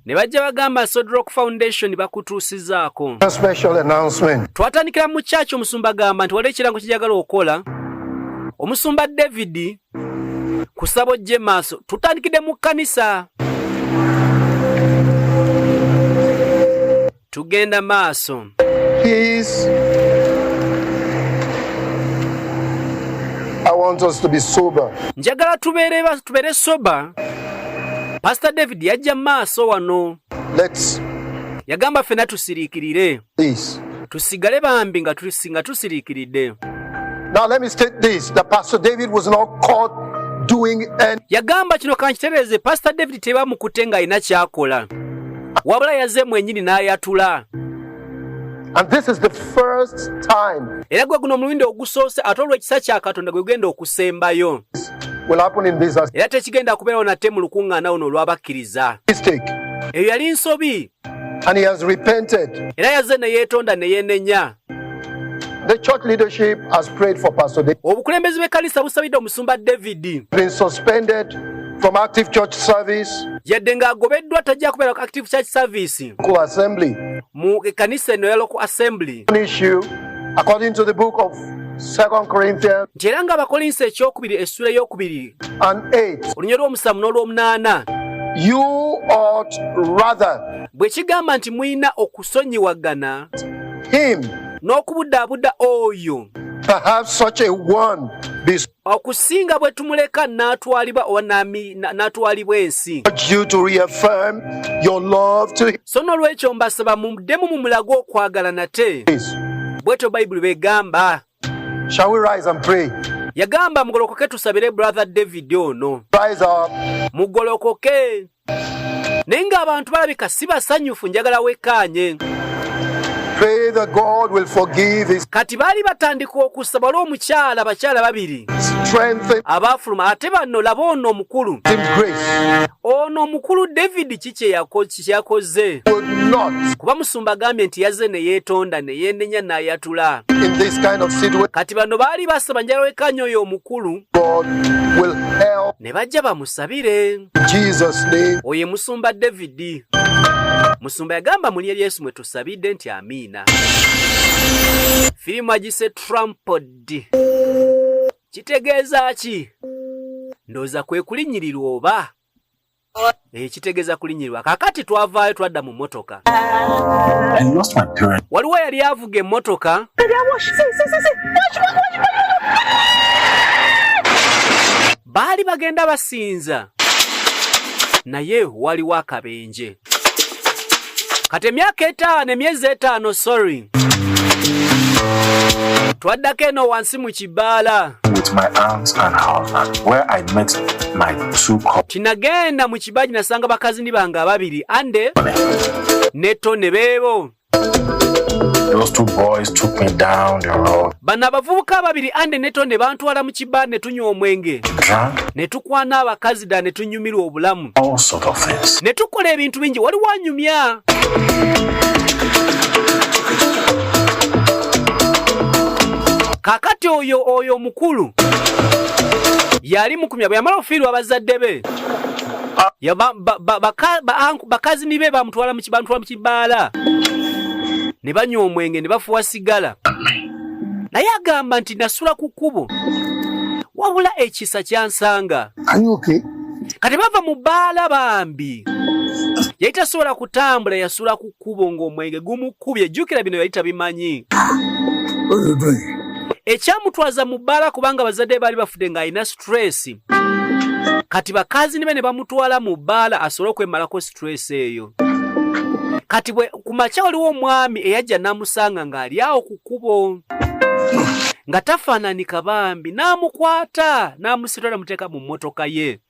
Ne bajja bagamba Sodrock Foundation bakutuusizaako. A special announcement. Twatandikira mu church, omusumba agamba nti waliwo ekirango kijagala okukola. Omusumba David kusaba ojje maaso. Tutandikidde mu kkanisa. Tugenda maaso. Please, I want us to be sober. Njagala tubeere tubeere sober. Pastor David yajja maaso wano. Let's Yagamba ffenna tusiriikirire. Please. Tusigale bambi nga nga tusiriikiridde. Now let me state this, that Pastor David was not caught doing any Yagamba kino kankitereeze, Pastor David tebamukutte ng'alina ky'akola. Wabula yazze mwennyini n'ayatula. And this is the first time Era gwe guno omulundi ogusoose ate olw'ekisa kya Katonda gwe gugenda okusembayo. Will happen in this Era tekigenda kubeerawo nate mu lukuŋŋaana luno olw'abakkiriza. Mistake. Eyo yali nsobi. And he has repented. Era yazze ne yeetonda ne yeenenya. The church leadership has prayed for Pastor David. Obukulembeze bw'ekkanisa busabidde omusumba David. Been suspended from active church service. Yadde ng'agobeddwa tajja kubeera ku active church service. Local assembly. Mu ekkanisa eno ya local assembly. Issue according to the book of 2 Corinthians Nti era ng'Abakolinso ekyokubiri essula eyokubiri and 8. Olunya lw'omusanvu n'olw'omunaana. You ought rather Bwe kigamba nti mulina okusonyiwagana him n'okubudaabuda oyo perhaps such a one be okusinga bwe tumuleka n'atwalibwa oba n'atwalibwa ensi. You to reaffirm your love to him. So n'olwekyo mbasaba muddemu mumulage okwagala nate. Bwetyo Bayibuli bw'egamba. Shall we rise and pray? Yagamba mugolokoke tusabire Brother David ono. Rise up. Mugolokoke. Naye ng'abantu balabika si basanyufu, njagala wekkaanye. Pray that God will forgive his Kati baali batandika okusaba, waliwo omukyala, bakyala babiri strength abaafuluma ate bano laba ono omukulu. Him grace. Ono omukulu David ki kye yakoze? Would not Kuba musumba agambye nti yazze ne yeetonda ne yeenenya n'ayatula. In this kind of situation. Kati bano baali basaba, njagala wekkaanye oyo omukulu. God will help Ne bajja bamusabire. In Jesus' name. Oyo ye musumba David. Musumba yagamba mu linnya lya Yesu mwe tusabidde nti amiina. Firimu agise Trampled. Kitegeeza ki? Ndowooza kwe kulinnyirirwa oba? Kitegeeza kulinnyirirwa. Kaakati twavaayo twadda mu mmotoka. I lost my parents. Waliwo yali avuga emmotoka. Baali bagenda basinza naye waliwo akabenje. Kati emyaka 5, emyezi 5, sorry, twaddako eno wansi mu kibaala. With my aunt and husband, where I met my two cousins. Tinagenda mu kibaaji nasanga bakazini bange ababiri, Ande ne Tone, beebo. Those two boys took me down the road, Bano abavubuka ababiri, Ande ne Tone, bantwala mu kibaala ne tunywa omwenge drank ne tukwana abakazi ddala ne tunyumirwa obulamu all sort of things. Ne tukola ebintu bingi. Waliwo anyumya. Kaakati oyo omukulu yali mukumya bwe yamala okufiirwa abazadde be bakazini be bamutwala mu kibaala ne banywa omwenge ne bafuwa sigala, naye agamba nti nasula ku kkubo wabula ekisa kyansanga. Are you okay? Kati bava mu bbaala, bambi yali tasobola kutambula, yasula ku kkubo ng'omwenge gumukubye. Jjukira bino yali tabimanyi. What are you doing? Ekyamutwaza mu bbaala kubanga bazadde be baali bafudde ng'alina stress. Kati bakazi be ne bamutwala mu bbaala asobole okwemalako stress eyo. Kati bwe ku makya waliwo omwami eyajja n'amusanga ng'ali awo ku kkubo nga tafaananika bambi, n'amukwata n'amusitula namuteeka mu mmotoka ye.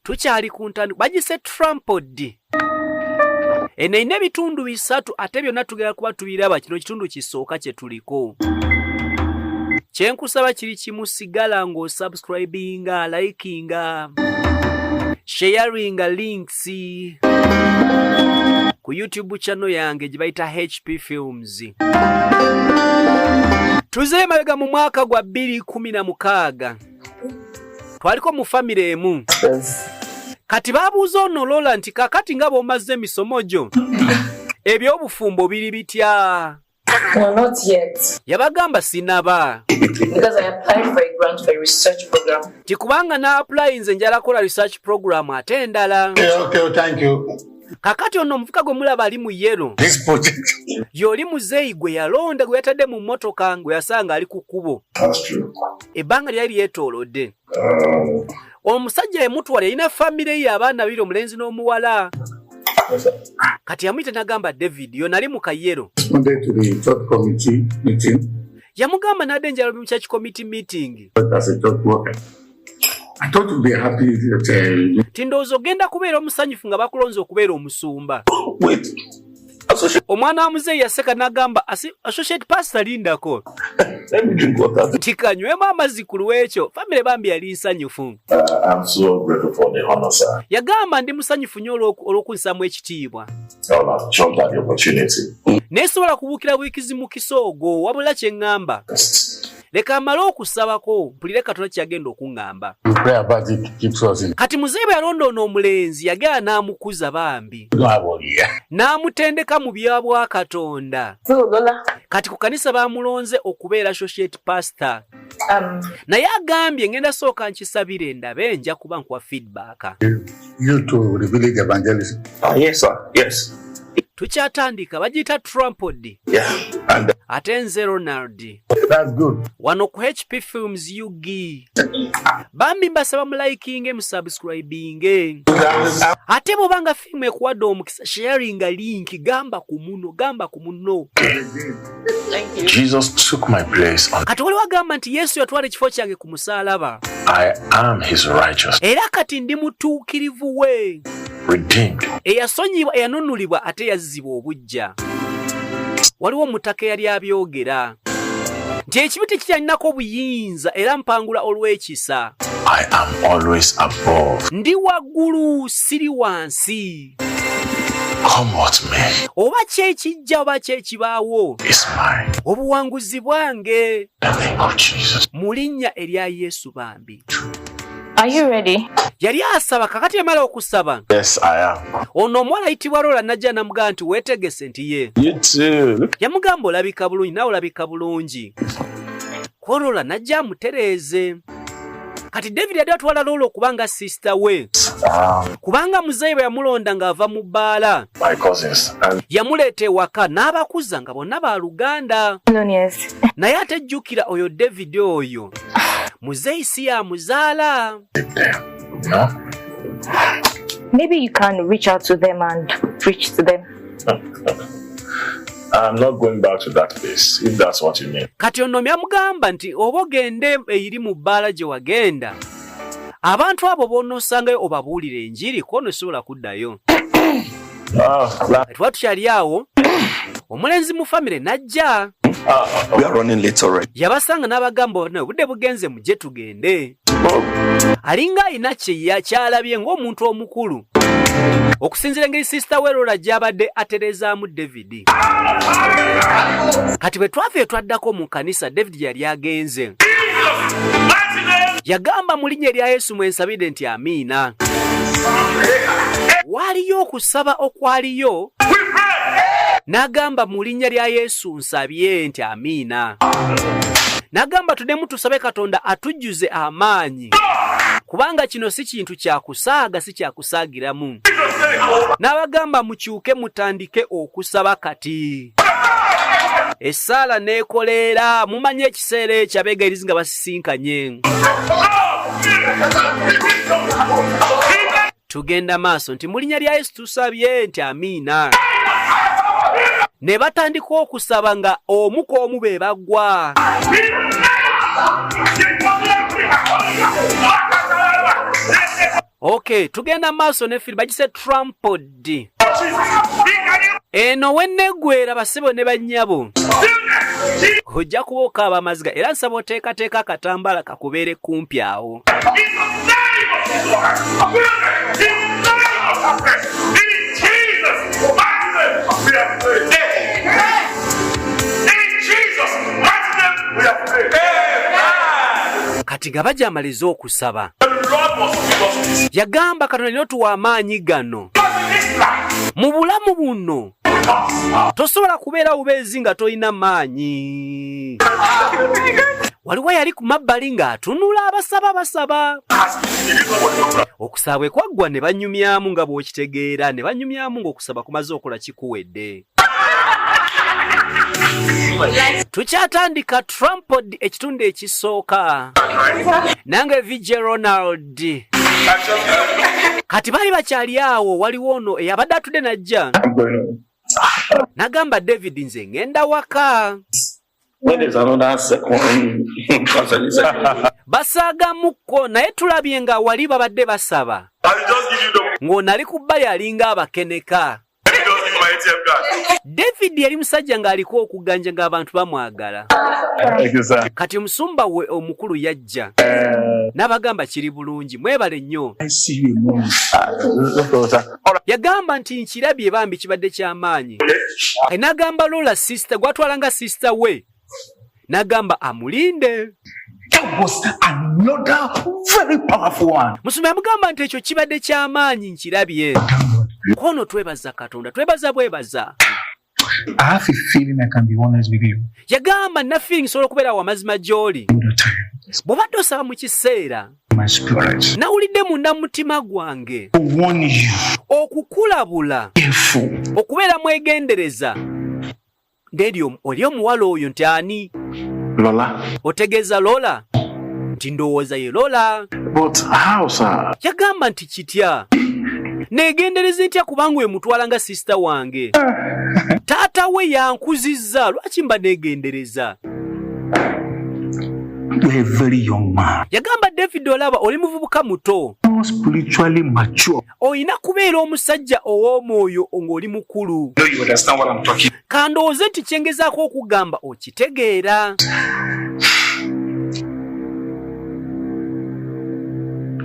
Tukyali ku ntandikwa, bagise Trampled. Eno erina ebitundu 3 ate byonna tugenda kuba tubiraba. Kino kitundu kisooka kye tuliko. Kyenkusaba kiri kimu, sigala ng'osubscribinga, likinga, sharinga links ku YouTube channel yange gye bayita HP Films. Tuze emabega mu mwaka gwa 2016, twaliko mu famire emu. Kati babuuza ono Lola nti kakati nga bw'omazze emisomo gyo, eby'obufumbo biri bitya? No, not yet. Yabagamba sinaba. Because I applied for a grant for a research program. Nti kubanga na apply nze njala kola research program ate endala. Okay, thank you. Kakati ono omuvuka gwe mulaba ali mu yellow. This project. Y'oli muzeeyi gwe yalonda gwe yatadde mu mmotoka gwe yasanga ali ku kkubo. That's true. Ebbanga lyali lyetoolodde. Omusajja yamutwala, yalina famire ye, abaana babiri, omulenzi n'omuwala. Kati yamuyita n'agamba David yo nali mu kayero. Responded to the church committee meeting Yamugamba n'adde njala mu church committee meeting. As a church worker. I thought you'd be happy that Nti ndowooza ogenda kubeera omusanyufu nga bakulonze okubeera omusumba. Wait. Associate, Omwana wa muzeeyi yaseka n'agamba, "Associate pastor, lindako." Let me drink water. Nti kanywemu amazzi ku lwekyo. Famire bambi yali nsanyufu. I'm so grateful for the honor, sir. Yagamba ndi musanyufu nnyo olw'okunsaamu ekitiibwa. God has jumped at the opportunity. Naye sobola kubuukira buyikizi mukisa ogwo, wabula kye ŋŋamba, leka amale okusabako mpulire Katonda kyagenda okuŋŋamba. We pray about it keeps us in. Kati muzeeyi bwe yalonda ono omulenzi, yagenda n'amukuza bambi, Don't have all year. N'amutendeka mu bya bwakatonda. So, Lola, Kati ku kanisa baamulonze okubeera associate pastor, naye agambye ngenda sooka nkisabire ndabe, nja kuba nkuwa feedback. You to the village evangelism. Ah, yes, sir. Yes. Tukyatandika, bagiyita Trampod. Yeah. And Ate nze Ronald. That's good. Wano ku HP Films UG. Bambi mbasaba mulikinge, musubscribinge, ate bw'oba nga firimu ekuwadde omukisa, sharinga link, gamba ku muno, gamba ku muno. Thank you. Jesus took my place on. Kati waliwo agamba nti Yesu yatwala ekifo kyange ku musaalaba. I am his righteous, Era kati ndi mutuukirivu we, redeemed. Eyasonyibwa, eyanunulibwa, ate yazzibwa obuggya. Waliwo omutaka eyali abyogera nti ekibi tekikyalinako obuyinza era mpangula olw'ekisa. I am always above. Ndi waggulu, siri wansi. Come what may Oba kyekijja oba kyekibaawo, is mine. Obuwanguzi bwange. In the name of Jesus. Mu linnya erya Yesu bambi. Are you ready? Yali asaba. Kakati yamala okusaba, Yes, I am. Ono omuwala ayitibwa Lola najja namugamba nti weetegese? Nti ye. You too. Look. Yamugamba olabika bulungi, naawe olabika bulungi. Ko Lola najja amutereeze. Kati David yali atwala Lola okuba nga sister we, kubanga muzeeyi bwe yamulonda ng'ava mu bbaala, My cousins. And yamuleeta ewaka n'abakuza nga bonna baluganda. Millionaires. Naye ate jjukira oyo David oyo muzeeyi si yamuzaala. Them. No? Maybe you can reach out to them and preach to them. I'm not going back to that place, if that's what you mean. Kati ono yamugamba nti oba ogende eri mu bbaala gye wagenda, abantu abo b'onoosangayo obabuulira enjiri, kwono sobola kuddayo. Ah, Tuba tukyali awo, omulenzi mu famire n'ajja. We are running late already. Yabasanga n'abagamba naye obudde bugenze, mujje tugende. Oh, Alinga alina kye kyalabye ng'omuntu omukulu okusinziira engeri sister we Lola gy'abadde aterezaamu David. Kati bwe twava twaddako mu kanisa David gye yali agenze. Yagamba mu linnya erya Yesu mwensabidde, nti amiina. Waaliyo okusaba okwaliyo, n'agamba mu linnya lya Yesu nsabye, nti amiina. N'agamba tuddemu tusabe Katonda atujjuze amaanyi, kubanga kino si kintu kya kusaaga, si kya kusaagiramu. N'abagamba mukyuke mutandike okusaba. Kati essaala n'ekoleera. Mumanye ekiseera ekyo abeegayirizi nga basisinkanye. Tugenda maaso nti mu linnya lya Yesu tusabye, nti amiina. Ne batandika okusaba nga omu ku omu be baggwa. Ok, tugenda maaso ne firimu bagise Trampod. Eno wenneggwera, basebo ne bannyabo, ojja kuba okaaba amaziga, era nsaba oteekateeka akatambaala kakubeere kumpi awo. In Jesus' mighty name, we have prayed. In Jesus' mighty name, we have prayed. Kati nga bajamaliza okusaba, Lord must give us this. Yagamba Katonda alina otuwa amaanyi gano. Because in this life, Mu bulamu buno with us, tosobola kubeera bubeezi nga tolina maanyi. Waliwo yali ku mabbali ng'atunula abasaba basaba. has been in the Okusaba bwe kwaggwa ne banyumyamu nga bw'okitegeera, ne banyumyamu ng'okusaba kumaze okola kikuwedde. Tukyatandika Trampod ekitundu ekisooka. Nange VJ Ronald. Kati baali bakyali awo, waliwo ono eyabadde atudde n'ajja. I'm going home. N'agamba David nze ŋŋenda waka. When there's another second conversation, Basaagamukko naye tulabye nga wali babadde basaba. I will just give you the Ng'ono ali ku bbali alinga abakeneka. let me just give you my ATM card. David yali musajja ng'aliko okuganja ng'abantu bamwagala. Thank you, sir. Kati omusumba we omukulu yajja n'abagamba kiri bulungi mwebale nnyo. I see you in morning. No problem, sir. Yagamba nti nkirabye bambi kibadde ky'amaanyi. Kati n'agamba Lola sister gw'atwala nga sister we n'agamba amulinde. That was another very powerful one. Musumba yamugamba nti ekyo kibadde ky'amaanyi nkirabye. Kono twebaza Katonda twebaza bwebaza. I have a feeling I can be honest with you. Yagamba nna feeling nsobola okubeera awo amazima gy'oli. All the time. Bw'obadde osaba mu kiseera My spirit. nawulidde munda mu mutima gwange To warn you. okukulabula Careful. okubeera mwegendereza. Nderi oli omuwala oyo nti ani? Lola. Otegeeza Lola? Nti ndowooza ye Lola. But how, sir? Yagamba nti kitya? Neegendereza ntya kubanga oyo mutwala nga sisita wange. Taata we yankuzizza, lwaki mba neegendereza? You're a very young man. Yagamba David olaba oli muvubuka muto. Not spiritually mature. Olina kubeera omusajja ow'omwoyo ng'oli mukulu. No, you understand what I'm talking. Kandowooze nti kye ngezaako okugamba okitegeera.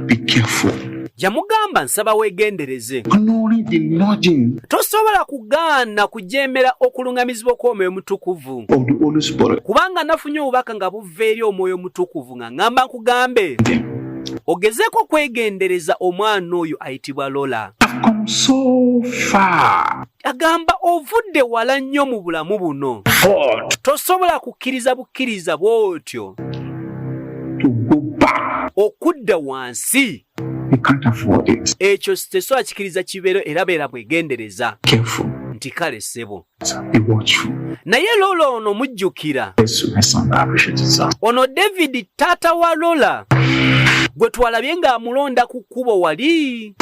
Be careful. Yamugamba nsaba weegendereze. Ignoring the nudging Tosobola kugaana kujeemera okuluŋŋamizibwa okw'omwoyo omutukuvu. of the Holy Spirit. Kubanga nafunye obubaka nga buva eri omwoyo omutukuvu nga ŋŋamba nkugambe. Ogezeeko okwegendereza omwana oyo ayitibwa Lola. I've come so far. Agamba ovudde wala nnyo mu bulamu buno. Fought Tosobola kukkiriza bukkiriza bw'otyo to go back. okudda wansi. You can't afford it. Ekyo tesobola kikiriza kibeero era beera bwegendereza. Careful. Nti kale ssebo. Be watchful. Naye Lola ono mujjukira. Yes, my son. I appreciate it, sir. Ono David taata wa Lola gwe twalabye ng'amulonda ku kkubo wali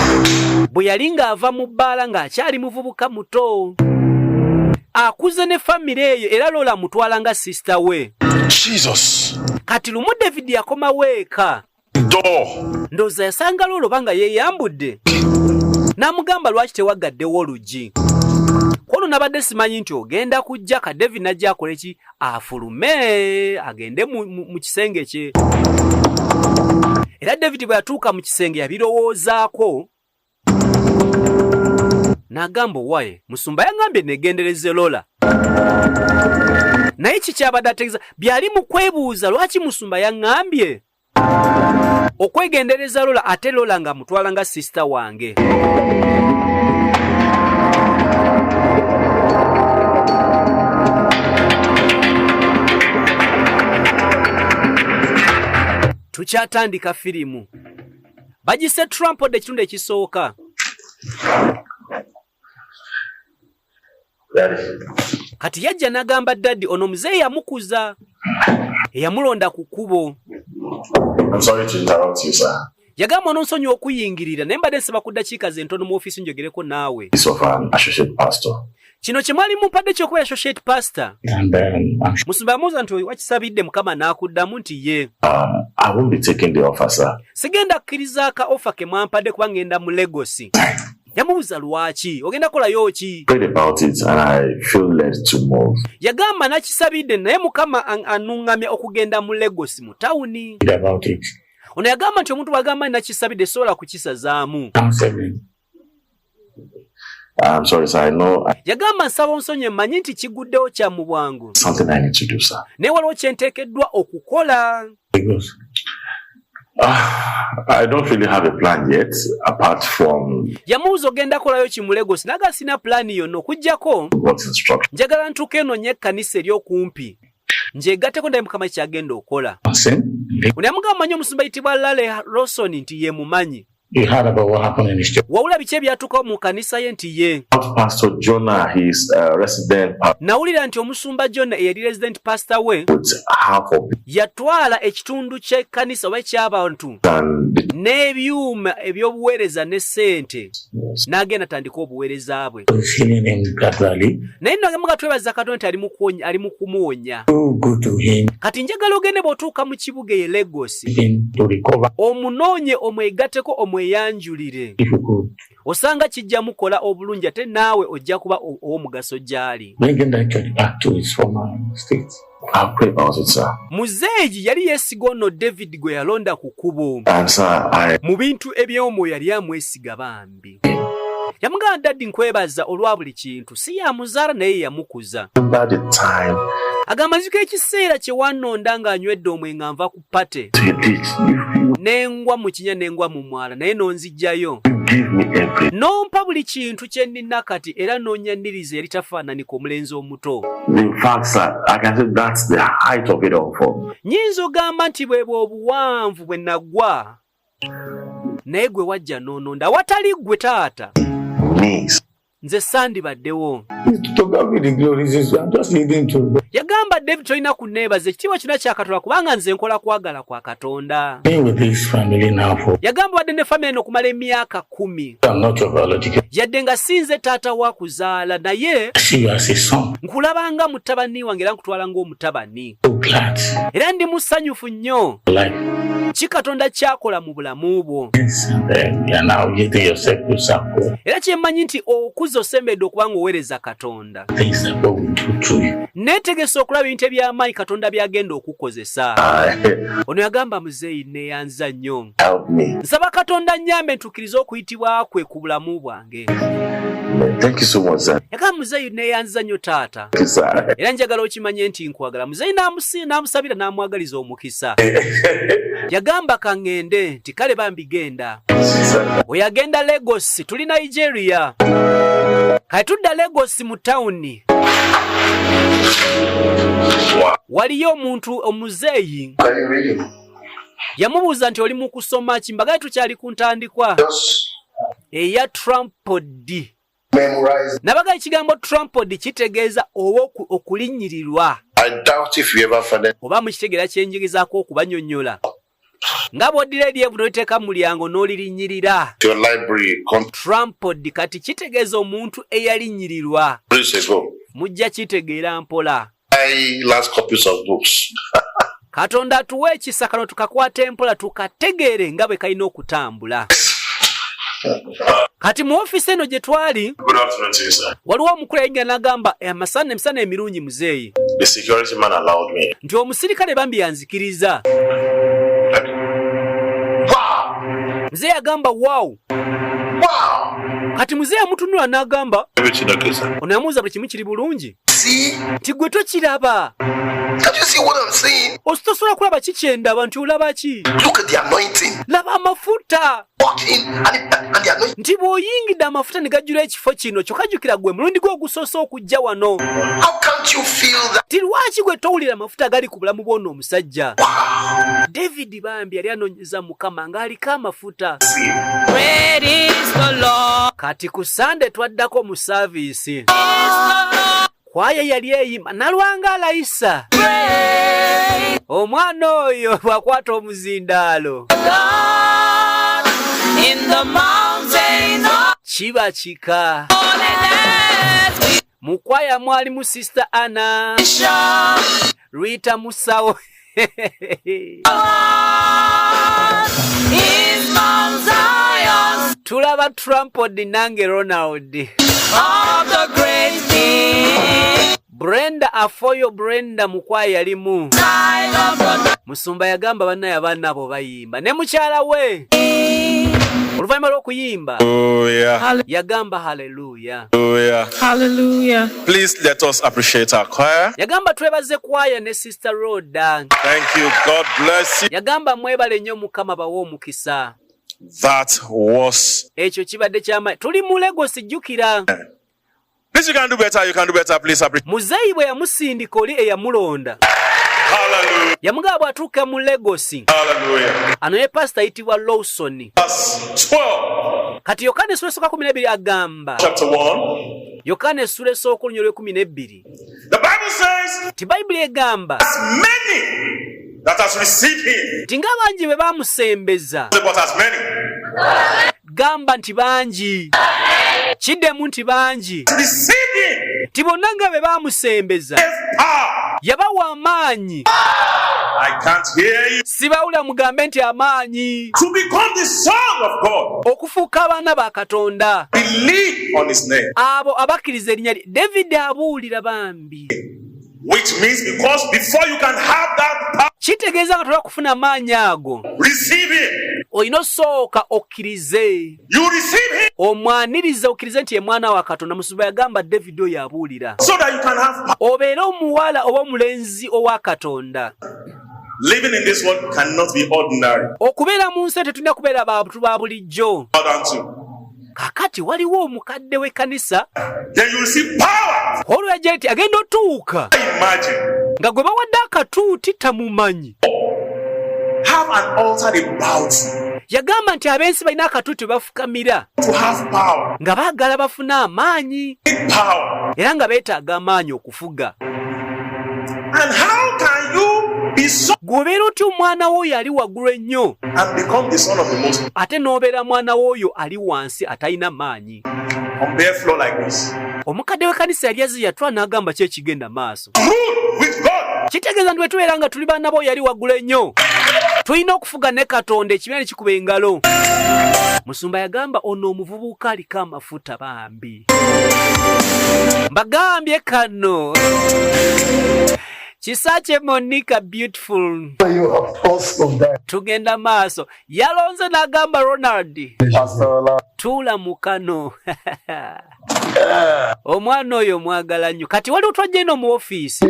bwe yali ng'ava mu bbaala ng'akyali muvubuka muto. Akuze ne famire eyo era Lola amutwala nga sisita we. Jesus. Kati lumu David yakomawo eka. Door. Ndowooza yasanga Lola oba nga yeeyambudde. N'amugamba lwaki tewaggaddewo oluggi. Kono nabadde simanyi nti ogenda kujja ka David n'ajja akole ki afulume agende mu kisenge kye. Era David bwe yatuuka mu kisenge yabirowoozaako n'agamba owaye musumba yangambye neegendereze Lola. Naye kikyabadde ategeeza byali mu kwebuuza lwaki musumba yaŋŋambye okwegendereza Lola ate Lola nga mutwala nga sisita wange. Tukyatandika firimu. Bagise Trampod ekitundu ekisooka. Kati yajja n'agamba daddy ono muzeeyi yamukuza eyamulonda ku kkubo. I'm sorry to interrupt you, sir. Yagamba ononsonyiwa okuyingirira naye mbadde nsaba ku ddakiika ze ntono mu ofiisi njogereko naawe. This of an associate pastor. Kino kye mwali mumpadde ky'okubeera associate pastor. And then I'm sure, Musumba yamubuuza nti wakisabidde Mukama n'akuddamu nti ye. I won't be taking the offer, sir. Sigenda kukkiriza aka ofa ke mwampadde kuba ngenda mu Lagos. Yamubuuza lwaki ogenda kukolayo ki? Prayed about it and I feel led to move. Yagamba nakisabidde naye Mukama anuŋŋamya okugenda mu Lagos mu tawuni. Read about it. Ono yagamba nti omuntu bw'agamba nakisabidde sobola kukisazaamu. Counseling. I'm sorry, sir. I know Yagamba nsaba onsonye mmanyi nti kiguddewo kya mu bwangu. something I need to do, sir. Naye waliwo kye nteekeddwa okukola. Lagos. I don't really have a plan yet, apart from Yamubuuza ogenda kolayo ki mu Lagos, naga sina pulaani yonna okuggyako God's instruction. njagala ntuuka enoonye ekkanisa eri okumpi njegatteko ndabe Mukama kyagenda okola. Sin. Ono yamugamba manyi omusumba ayitibwa Lale Lawson nti ye mumanyi. You heard about what happened in his church. Wawula biki ebyatuukawo mu kanisa ye nti ye. Pastor Jonah, his resident pastor, Nawulira nti omusumba Jonah eyali resident pastor we with half of yatwala ekitundu ky'ekkanisa oba eky'abantu and the n'ebyuma eby'obuweereza ne ssente n'agenda atandika obuweereza bwe. Is healing him gradually. Naye nno agamu gatwebaza Katonda nti ali mu kumuwonya. Do go to him, Kati njagala ogende bw'otuuka mu kibuga e Lagos him to recover omunoonye omwegatteko omweyanjulire. if you could. Osanga kijja mukola obulungi ate naawe ojja kuba ow'omugaso gy'ali. Bringing that church back to its former state. I'll pray about it, sir. Muzeeyi yali yeesiga ono David gwe yalonda ku kkubo. And sir, I Mu bintu eby'omwoyo yali amwesiga bambi. Yamugamba daddy nkwebaza olwa buli kintu, si yamuzaala naye yamukuza. remember the time Agamba nzijukira ekiseera kye wannonda ng'anywedde omwenge nva ku party. to a ditch. You, Nengwa mu kinya nengwa mu mwala naye n'onzijjayo. you give me everything. N'ompa buli kintu kye nnina kati era n'onnyaniriza yali tafaananika omulenzi omuto. In fact, sir, I can say that's the height of it all for me. Nnyinza ogamba nti bwe bwe obuwanvu bwe nagwa. Naye gwe wajja n'ononda awatali ggwe taata. Knees. Nze sandibaddewo. To God be the glory. This is- I'm just leading to Yagamba David tolina kunneebaza ekitiibwa kyonna kya Katonda kubanga nze nkola kwagala kwa Katonda. being with this family now for Yagamba badde ne family eno okumala emyaka 10. I'm not your biological. Yadde nga si nze taata wa kuzaala naye I see you as a son. nkulaba nga mutabani wange era nkutwala ng'omutabani. So glad Era ndi musanyufu nnyo for life. ki Katonda ky'akola mu bulamu bwo. Yes, and then you are now getting yourself to circle Era kye mmanyi nti okuza osembedde okuba ng'oweereza Katonda. things that God will do through you. Neetegese okulaba ebintu eby'amaanyi Katonda by'agenda okukozesa. Ono yagamba muzeeyi neeyanza nnyo. Help me. Nsaba Katonda nnyambe ntuukirize okuyitibwa kwe ku bulamu bwange. Thank you so much, sir. Yagamba muzeeyi neeyanza nnyo taata. Thank you, sir. Era njagala okimanye nti nkwagala. Muzeeyi n'amusabira n'amwagaliza omukisa. Yagamba kaŋŋende nti kale bambi genda. Sir. Oyo agenda Lagos, tuli Nigeria. Kale tudda Lagos mu tawuni. Waliyo omuntu omuzeeyi Are you reading? yamubuuza nti oli mu kusoma ki, mbagaye tukyali ku ntandikwa Just eya trampod. memorize. Nabagaye ekigambo trampod kitegeeza oba okulinnyirirwa. I doubt if you ever find it. Oba mukitegeera kye njigizaako okubanyonnyola. Nga bw'oddira eryevu n'oliteeka mu mulyango n'olirinnyirira. Your library Trampod kati kitegeeza omuntu eyalinnyirirwa. countries ago. Mujja kitegeera mpola. I last copies of books. Katonda atuwe ekisa kano tukakwata empola tukategeere nga bwe kalina okutambula. Kati mu ofiisi eno gye twali Good afternoon to you, sir. waliwo omukulu yayingira n'agamba amasana emisana emirungi muzeeyi. The security man allowed me. Nti omusirikale bambi yanzikiriza. Wow! Muzeeyi agamba wow. Wow! Kati muzeeyi amutunula n'agamba Everything okay, sir? ono yamubuuza buli kimu kiri bulungi. See? Nti gwe tokiraba. Can't you see what I'm saying? Tosobola kulaba ki kye ndaba nti olaba ki? Look at the anointing. Laba amafuta. Walk in and the anointing. Nti bw'oyingidde amafuta ne gajjula ekifo kino kyokka jjukira gwe mulundi gwe ogusoose okujja wano. How can't you feel that? Nti lwaki gwe towulira amafuta agali ku bulamu bw'ono omusajja? David bambi yali anoonyeza Mukama ng'aliko amafuta. Kati ku Sande twaddako mu saaviisi. Kwaya yali eyimba nalwanga alayisa. Omwana oyo bw'akwata omuzindaalo. Kiba kika. Mu kwaya mwalimu Sister Anna, Rita Musawo. Tulaba Trampod nange Ronald. Brenda Afoyo Brenda mu kwaya yalimu. Musumba yagamba bannaye abaana abo bayimba ne mukyala we. Oluvannyuma lw'okuyimba Hallelujah. yagamba haleluya. Hallelujah. Hallelujah. Please let us appreciate our choir. Yagamba twebaze kwaya ne Sister Rhoda. Thank you. God bless you. Yagamba mwebale nnyo, Mukama bawe omukisa. That was. Ekyo kibadde kyamaanyi. Tuli mu Lagos, jjukira. Please, you can do better. You can do better. Please appreciate. Muzeeyi bwe yamusindika oli eyamulonda, Hallelujah. yamugamba bw'atuuka mu Lagos Hallelujah. ano ye pasita ayitibwa Lawson. Verse 12, Kati Yokaana essula esooka 12 agamba, chapter 1. Yokaana essula esooka olunya olw'e12, The Bible says, nti Bayibuli egamba as many that has received him, nti ng'abangi bwe baamusembeza. But as many Gamba nti bangi, kiddemu nti bangi. received him, Nti bonna nga bwe baamusembeza, gave power. yabawa amaanyi. I can't hear you. Sibawulira, mugambe nti amaanyi. To become the son of God. Okufuuka abaana ba Katonda, Believe on his name. abo abakkiriza erinnya lye. David abuulira bambi. Which means because before you can have that power, Kitegeeza nga tolina kufuna amaanyi ago, receive him. olina osooka okkirize, You receive him omwanirize, okkirize nti ye mwana wa Katonda. Musumba yagamba David oyo abuulira, so that you can have power. Obeere omuwala oba omulenzi owa Katonda. Living in this world cannot be ordinary. Okubeera mu nsi tetulina kubeera bantu ba bulijjo. More than two. Kaakati waliwo omukadde w'ekkanisa. Then you receive power. Olwo yajja nti agenda otuuka Imagine. nga gwe bawadde akatuuti tamumanyi. Have an altar about you Yagamba nti ab'ensi balina akatuuti bafukamira to have power. nga baagala bafune amaanyi, Need power. era nga beetaaga amaanyi okufuga. And how can you be son Gw'obeera otya omwana w'oyo ali waggulu ennyo and become the son of the most ate n'obeera mwana w'oyo ali wansi atalina maanyi? on bare floor like this? Omukadde w'ekkanisa yali azze yatula n'agamba ki ekigenda maaso. Rule with God. Kitegeeza nti bwe tubeera nga tuli baana b'oyo ali waggulu ennyo, tulina okufuga ne Katonda. Ekibiina ne kikuba engalo. Musumba yagamba ono omuvubuka aliko amafuta bambi. Mbagambye kano Kisakye Monica beautiful. You apostle there. Tugenda maaso. Yalonze n'agamba Ronald, Pastor tuula mu kano. Omwana oyo mwagala nnyo. Kati waliwo twajja eno mu ofiisi,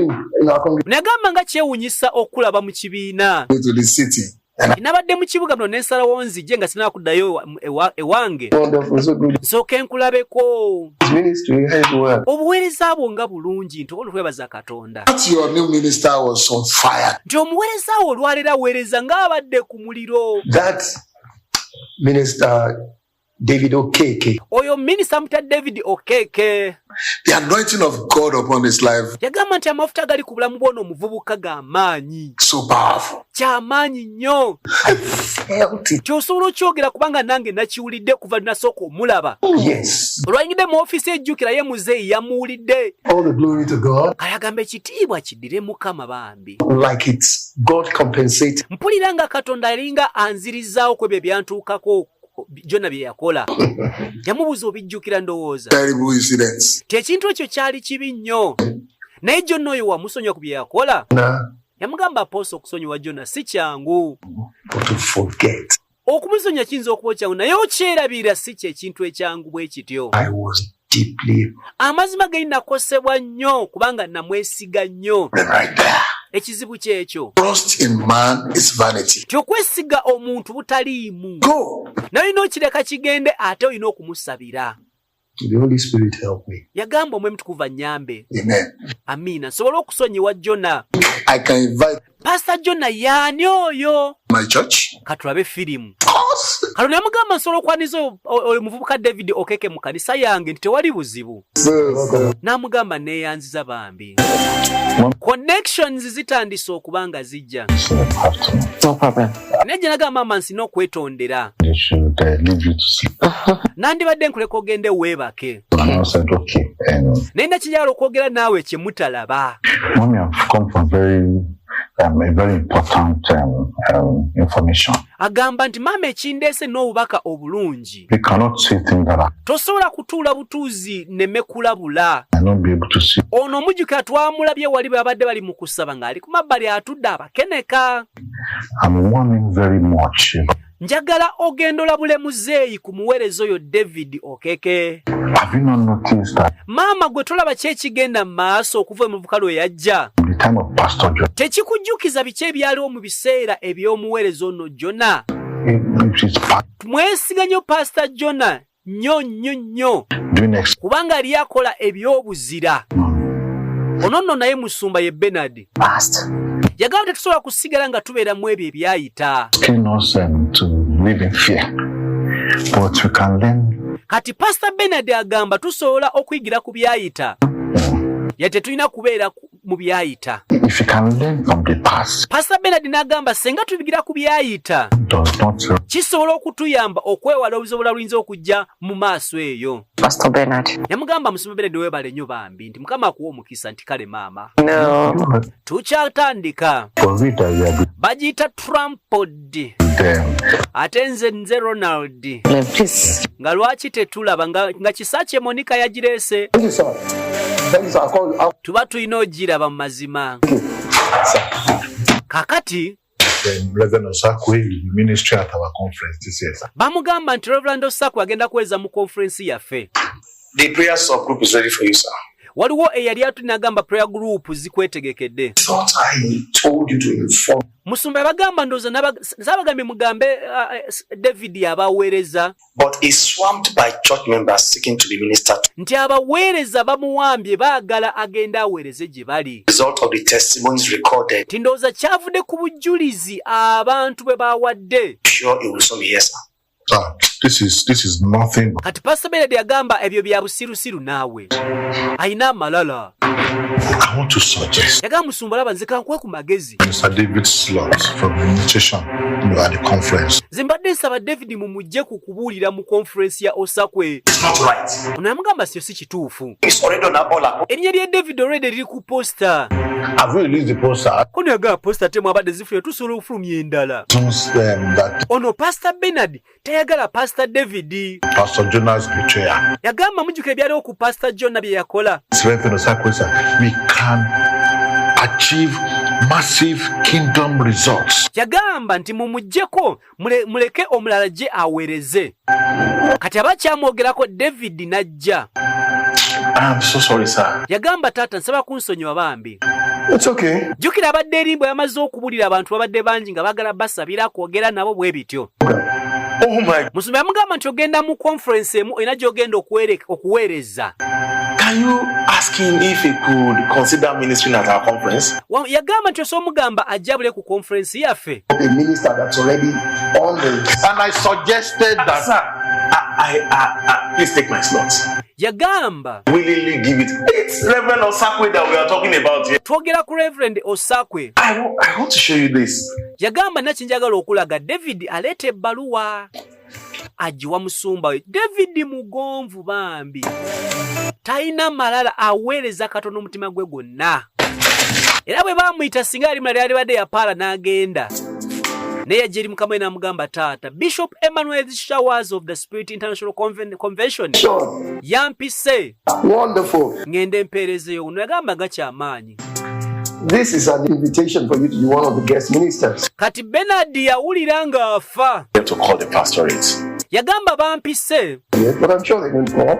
nagamba nga kyewunyisa okulaba mu kibiina. Go to the city. Nabadde mu kibuga muno nensalawo nzije nga sinaba kuddayo ewange, Wonderful, so good. nsooke nkulabeko. Ministry as well. Obuweereza bwo nga bulungi, nti olwo twebaza Katonda. That your new minister was on fire. Nti omuweereza wo olwaleero aweereza ng'abadde ku muliro. That minister, David Okeke, Oyo minisita mutya David Okeke. The anointing of God upon his life, Yagamba nti amafuta agali ku bulamu bw'ono omuvubuka g'amaanyi. so powerful. Kyamaanyi nnyo. Felt it. Kyosobola okyogera kubanga nange nakiwulidde kuva linasooka omulaba. Yes. Olwayingidde mu ofiisi, ejjukira ye muzeeyi yamuwulidde. All the glory to God. Kale agamba ekitiibwa kiddire Mukama bambi. Like it's God compensating. Mpulira nga Katonda alinga anzirizaawo ku ebyo ebyantuukako byonna bye yakola. Yamubuuza obijjukira ndowooza. Terrible incidents. Ti ekintu ekyo kyali kibi nnyo, naye Jonna oyo wamusonyiwa ku bye yakola? Now, Yamugamba apostle, okusonyiwa Jonna si kyangu. but to forget. Okumusonyiwa kiyinza okuba kyangu, naye okyerabira si kyekintu ekyangu bwe kityo. I was deeply Amazima ge nakosebwa nnyo kubanga namwesiga nnyo. Right there. Ekizibu kyekyo. Trust in man is vanity. Nti okwesiga omuntu butaliimu. Go. Naye olina okireka kigende, ate olina okumusabira. The Holy Spirit help me. Yagamba omwe mutukuva nnyambe. Amen. Amiina, nsobole okusonyiwa Jona. I can invite Pasita Jona yaani oyo? My church. Katulabe firimu. Of course. Katonda yamugamba nsobola okwaniza oyo muvubuka David Okeke mu kanisa yange, nti tewali buzibu. N'amugamba neeyanziza bambi. Connections zitandise okuba nga zijja. No problem. Naye gye nagamba maama nsina okwetondera. They should leave you to sleep. Nandibadde nkuleka ogende weebake. And I said, okay. And Naye nakinjagala okwogera naawe kye mutalaba. Mommy, I've come for a very important information. Agamba nti maama, ekindeese n'obubaka obulungi. We cannot say things that I Tosobola kutuula butuuzi neme kulabula. not be able to see. Ono omujjukira twamulabye wali bwe babadde bali mu kusaba ng'ali ku mabbali atudde abakeneka. I'm warning very much about Njagala ogenda olabule muzeeyi ku muweereza oyo David Okeke. Have you not noticed that Maama gwe tolaba ki ekigenda mu maaso okuva omuvubuka lwe yajja? from the time of Pastor John, Tekikujjukiza biki ebyaliwo mu biseera eby'omuweereza ono Jona? it is part Mwesiga nnyo Pasita Jona nnyo nnyo nnyo doing ex- kubanga yali akola eby'obuzira. Ono nno naye musumba ye Bernard. Past. Yagamba tetusobola kusigala nga tubeera mu ebyo ebyayita. asking us to live in fear, but we can learn. Kati Pasita Bernard agamba tusobola okuyigira ku byayita. Yadde tetulina kubeera mu byayita. If you can learn from the past, Pasita Bernard n'agamba singa tubigira ku byayita does not kisobola okutuyamba okwewala obuzibu obulala luyinza okujja mu maaso eyo. Pastor Bernard. Yamugamba musumba Bernard weebale nnyo bambi nti Mukama akuwa omukisa nti kale maama. No. Tukyatandika. for we that we are Bagiyita Trampod. them. Ate nze nze Ronald. Please. Nga lwaki tetulaba nga Kisakye Monica yagireese. Thank you, sir. Thank you, sir. I'll call you. Tuba tulina ogiraba mu mazima. Kakati Then Reverend Osakwe will be ministering at our conference this year, sir. bamugamba nti Reverend Osakwe agenda kuweereza mu conference yaffe. The prayer subgroup is ready for you, sir. Waliwo eyali atuli n'agamba prayer group zikwetegekedde. Thought I told you to inform Musumba yabagamba ndowooza saabagambye mugambe David abaweereza but is swamped by church members seeking to be ministered to. Nti abaweereza bamuwambye baagala agende aweereze gye bali. Result of the testimonies recorded. Nti ndowooza kyavudde ku bujulizi abantu bwe bawadde. Sure, it will soon be here, sir. Sir, this is nothing. Kati Pastor Bernard yagamba ebyo bya busirusiru naawe. Alina amalala. I want to suggest Yagamba musumba laba nze kankuwe ku magezi. Mr. David Slot from the invitation at the conference. Nze mbadde nsaba David mumujje ku kubuulira mu conference ya Osakwe. It's not right. Ono yamugamba sio si kituufu. It's already on our all. Erinnya lya David already liri ku poster. Have we released the poster? Kono yagamba poster te mwabadde zifulumye tusobola okufulumya endala. Since that Ono Pastor Bernard tayagala Pastor David. Pastor Jonah's betrayal. Yagamba mujjukira ebyaliwo ku Pastor Jonah bye yakola. Reverend Osakwe, sir, we can achieve massive kingdom results. Yagamba nti mumuggyeko muleke omulala gye aweereze. Kati abakyamwogerako David n'ajja. I'm so sorry, sir. Yagamba taata nsaba kunsonyiwa bambi. It's okay. Jjukira abadde erimbo yamaze okubulira abantu babadde bangi nga baagala basabira kwogera nabo bwe bityo. Oh my. Musumba yamugamba nti ogenda mu conference emu olina gy'ogenda okuweereza. Can you ask him if he could consider ministering at our conference? Yagamba nti osobola omugamba ajja abule ku conference yaffe. A minister that's already on the. And I suggested that. Sir, I please take my slot. Yagamba. Willingly give it. It's Reverend Osakwe that we are talking about here. Twogera ku Reverend Osakwe. I want to show you this. Yagamba naki njagala okulaga David aleeta ebbaluwa agiwa musumba we. David mugonvu bambi. Talina malala aweereza katono omutima gwe gwonna. Era bwe baamuyita singa yali mulala yalibadde yapaala n'agenda. Naye yajja eri mukama we n'amugamba taata Bishop Emmanuel Showers of the Spirit International Convention Sure. yampise. Wonderful. Ngende mpeerezeyo. Ono yagamba nga kyamaanyi. This is an invitation for you to be one of the guest ministers. Kati Bernard yawulira ng'afa. You have to call the pastorate. Yagamba bampise. Yes, but I'm sure they won't call.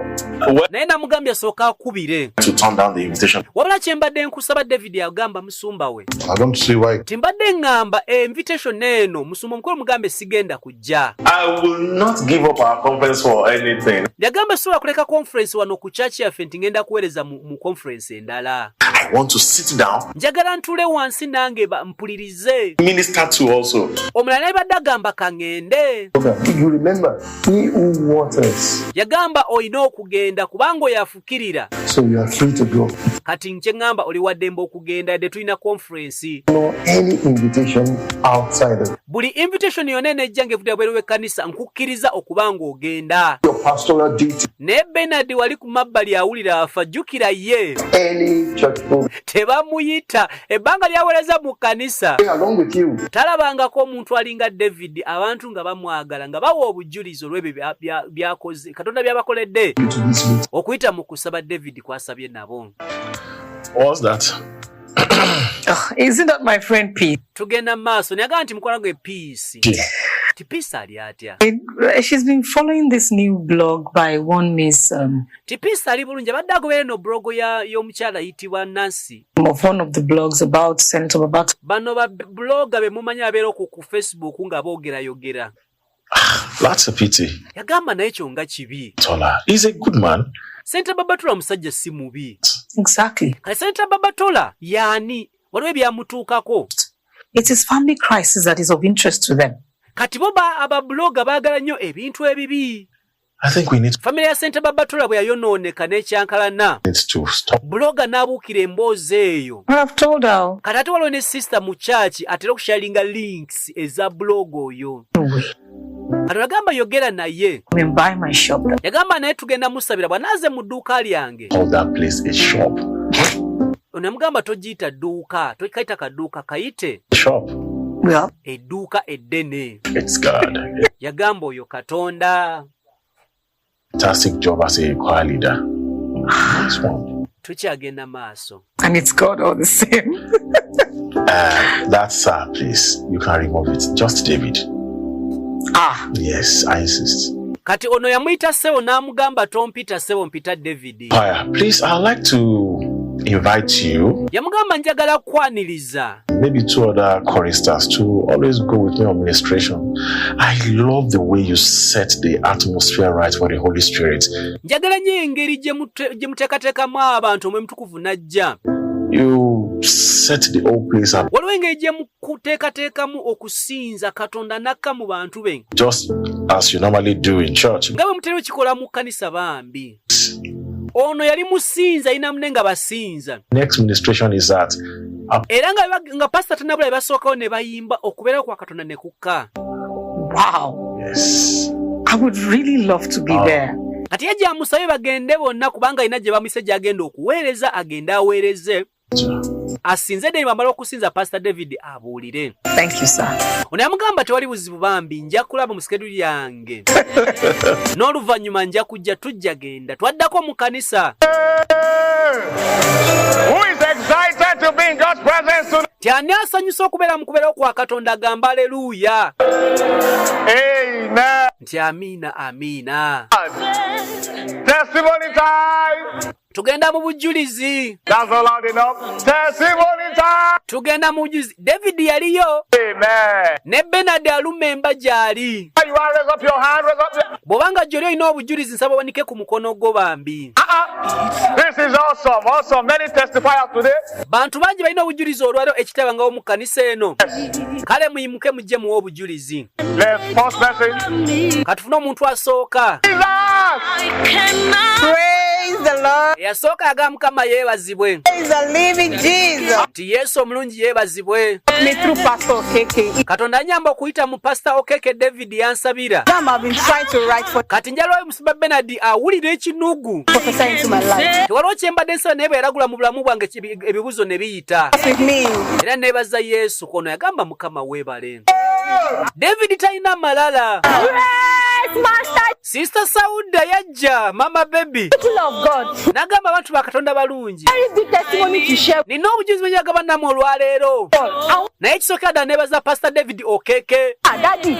Naye namugambye asooka akubire. To turn down the invitation. Wabula kye mbadde nkusaba David yagamba musumba we. I don't see why. Nti mbadde ŋŋamba invitation eno musumba omukulu mugambe sigenda kujja. I will not give up our conference for anything. Yagamba sobola kuleka conference wano ku church yaffe nti ngenda kuweereza mu conference endala. I want to sit down. Njagala ntuule wansi nange mpulirize. Minister to also. Omulala naye badde agamba kaŋŋende. You remember, he who waters. Yagamba olina okugenda kubanga oyo afukirira. So you are free to go. Kati nkye ŋŋamba oli wa ddembe okugenda yadde tulina conference. No any invitation outside of Buli invitation yonna enejja ng'evudde bweru w'ekkanisa nkukkiriza okuba ng'ogenda. your pastoral duty. Naye Bernard wali ku mabbali awulira afa jjukira ye. Any church program. Tebamuyita ebbanga lyaweereza mu kkanisa. Along with you. Talabangako omuntu alinga David abantu nga bamwagala nga bawa obujulizi olw'ebyo byakoze Katonda by'abakoledde okuyita mu kusaba David kwasabye nabo. What's that? Oh, isn't that my friend Peace? Tugenda maaso naye agamba nti mukwano gwe Peace. Ti Peace ali atya? She's been following this new blog by one Miss Ti Peace ali bulungi, abadde agoberera eno blog y'omukyala ayitibwa Nancy. Of one of the blogs about Senator Babat. Bano ba blogger be mumanyi abeera ku Facebook nga boogerayogera. That's a pity. Yagamba naye kyo nga kibi. Tola is a good man. Senator Babatola musajja si mubi. Exactly. Kale Senator Babatola yaani waliwo ebyamutuukako. It is family crisis that is of interest to them. Kati bo aba blogger baagala nnyo ebintu ebibi. I think we need Famire ya Senator Babatola bwe yayonooneka n'ekyankalana, to stop. Blogger n'abuukira emboozi eyo. Well, I've told her. Kati ate waliwo ne sister mu church atera okusharinga links eza blog oyo. No way. Kati yagamba yogera naye. I mean, buy my shop. Yagamba naye tugenda musabira bw'anaaze mu dduuka lyange. Call that place a shop. Ono yamugamba togiyita dduuka, tokayita kadduuka, kayite Shop. Well, edduuka eddene. It's God. Yagamba oyo Katonda. Fantastic job as a choir leader. Nice one. Tukyagenda maaso. And it's God all the same. That's sir, please. You can remove it. Just David. Ah. Yes, I insist. Kati ono yamuyita ssebo n'amugamba tompita ssebo, mpita David. Choir, please, I'd like to invite you, Yamugamba njagala kwaniriza maybe two other choristers, to always go with me on ministration. I love the way you set the atmosphere right for the Holy Spirit. Njagala nnyo engeri gye muteekateekamu abantu omwe mutukuvu n'ajja. You set the whole place up Waliwo engeri gye mukuteekateekamu okusinza Katonda n'akka mu bantu be just as you normally do in church. Nga bwe mutera okikola mu kkanisa. Bambi ono yali musinza, alina munne nga basinza. Next ministration is at Era nga pasita tanabula, basookawo ne bayimba okubeerawo kwa Katonda ne kukka. Wow. Yes. I would really love to be Oh. there. Kati yajja amusabe bagende bonna kubanga alina gye bamuyise gy'agenda okuweereza, agende aweereze, asinze, then bamala okusinza Pasita David abuulire. Thank you, sir. Ono yamugamba tewali buzibu bambi, nja kulaba mu schedule yange n'oluvannyuma nja kujja, tujja genda. Twaddako mu kanisa. Who is excited to be in God's presence today? Ti ani asanyusa okubeera mu kubeerawo kwa Katonda? Agamba aleluuya. Amen. Nti amiina, amiina. Testimony time. Tugenda mu bujulizi. That's not loud enough. Testimony time. Tugenda mu bujulizi. David yaliyo Amen. ne Benard Alumemba gy'ali. You are raise up your hand. Raise up your. Bw'obanga gy'oli olina obujulizi, nsaba owanike ku mukono gwo bambi. Uh-uh. This is awesome. Awesome. Many testifiers today. Bantu bangi balina obujulizi olwaleero ekitabangawo mu kkanisa eno. Kale muyimuke mujje muwe obujulizi. Let's first person. Katufune omuntu asooka. Jesus. Praise the Lord. Eyasooka agamba Mukama yeebazibwe. Praise the living Jesus. Nti Yesu omulungi yeebazibwe. Me through Pastor Okeke. Katonda anyamba okuyita mu Pasita Okeke David, yansabira. Exam I've been trying to write for Kati njalawo musumba Benard awulira ekinugu. prophesy into my life. Tewaliwo kye mbadde nsaba naye bwe yalagula mu bulamu bwange ebibuzo ne biyita. With me. Era neebaza Yesu. Kono yagamba Mukama weebale. David talina malala. Yes, Master. Sister Sauda yajja, mama baby. People of God. N'agamba abantu ba Katonda balungi, Very big testimony to share. Nina obujulizi bwe njagala nammwe olwaleero. I Naye kisookera ddala neebaza Pasita David Okeke. Daddy,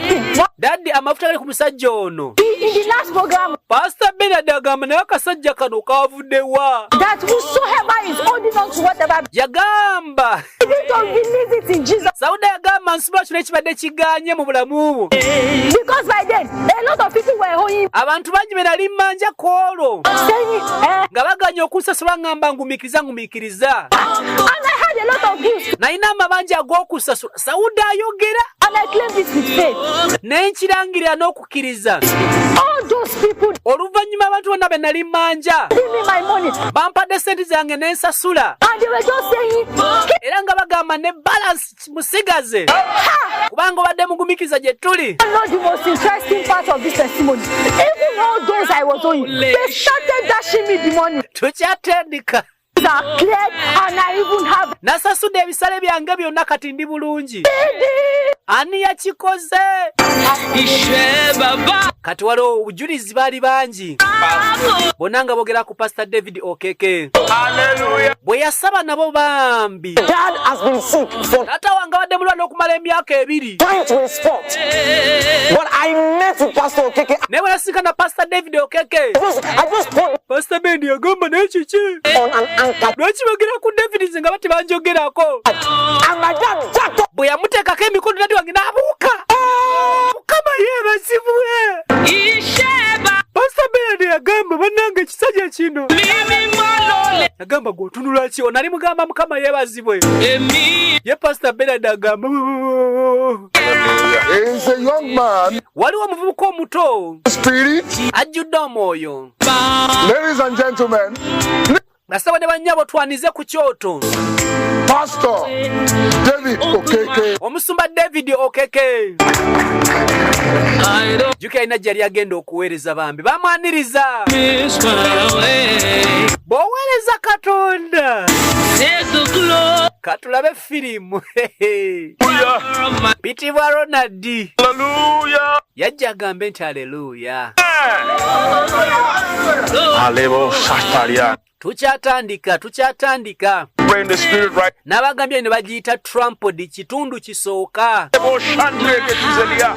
Daddy, amafuta gali ku musajja ono. In the last program, Pasita Benard agamba naye akasajja kano kavuddewa? That whosoever is holding on to whatever, Yagamba begin to release it in Jesus. Sauda yagamba nsubula kino ekibadde kiganye mu bulamu bwo. Because by then, a lot of people were owing, Abantu bangi be nali mmanja ku olwo saying, eh, nga baganye okunsasula, ŋŋamba ngumiikiriza, ngumiikiriza. And I had a lot of bills, Nalina amabanja ag'okusasula. Sawuda ayogera and I claimed it with faith. ne nkirangirira n'okukkiriza. All those people Oluvannyuma abantu bonna be nali mmanja give me my money, bampadde sente zange ne nsasula. And they were just saying, Era nga bagamba ne balance musigaze kubanga obadde mugumiikiriza gye tuli. I know the most interesting part of this testimony. Even all those I was owing, they started dashing me the money. Tukyatandika. Are cleared, and I even have Nasasudde ebisale byange byonna, kati ndi bulungi. Ani yakikoze? Kati waliwo obujulizi baali bangi bonna nga boogera ku Pastor David Okeke bwe yasaba nabo bambi. Taata wange abadde mulwadde okumala emyaka 2. Naye bwe nasinkana Pastor David Okeke, Pastor Ben yagamba naye kiki lwaki bagera ku David nze nga bati banjogerako. Bwe yamuteekako emikono dadi wange n'abuuka. Mukama yeebazibwe. Pastor Ben yagamba bannange ekisajja kino yagamba gwe otunula ki ono ali mugamba Mukama yeebazibwe. Ye Pastor Bernard agamba Is a young man waliwo omuvubuka omuto spirit. Ajjudde omwoyo. Ladies and gentlemen, Basebo ne bannyabo twanize ku kyoto Pastor David Okeke. Omusumba David Okeke jjukira alina gyali agenda okuweereza bambi bamwaniriza. Bw'oweereza Katonda katulabe firimu pitibwa Ronald yajja agambe nti aleluya. Alebo Shataria. Tukyatandika, tukyatandika. Pray in the spirit right. N'abagambye ne bagiyita Trampod kitundu kisooka. Alebo Shandreke Tuzelia.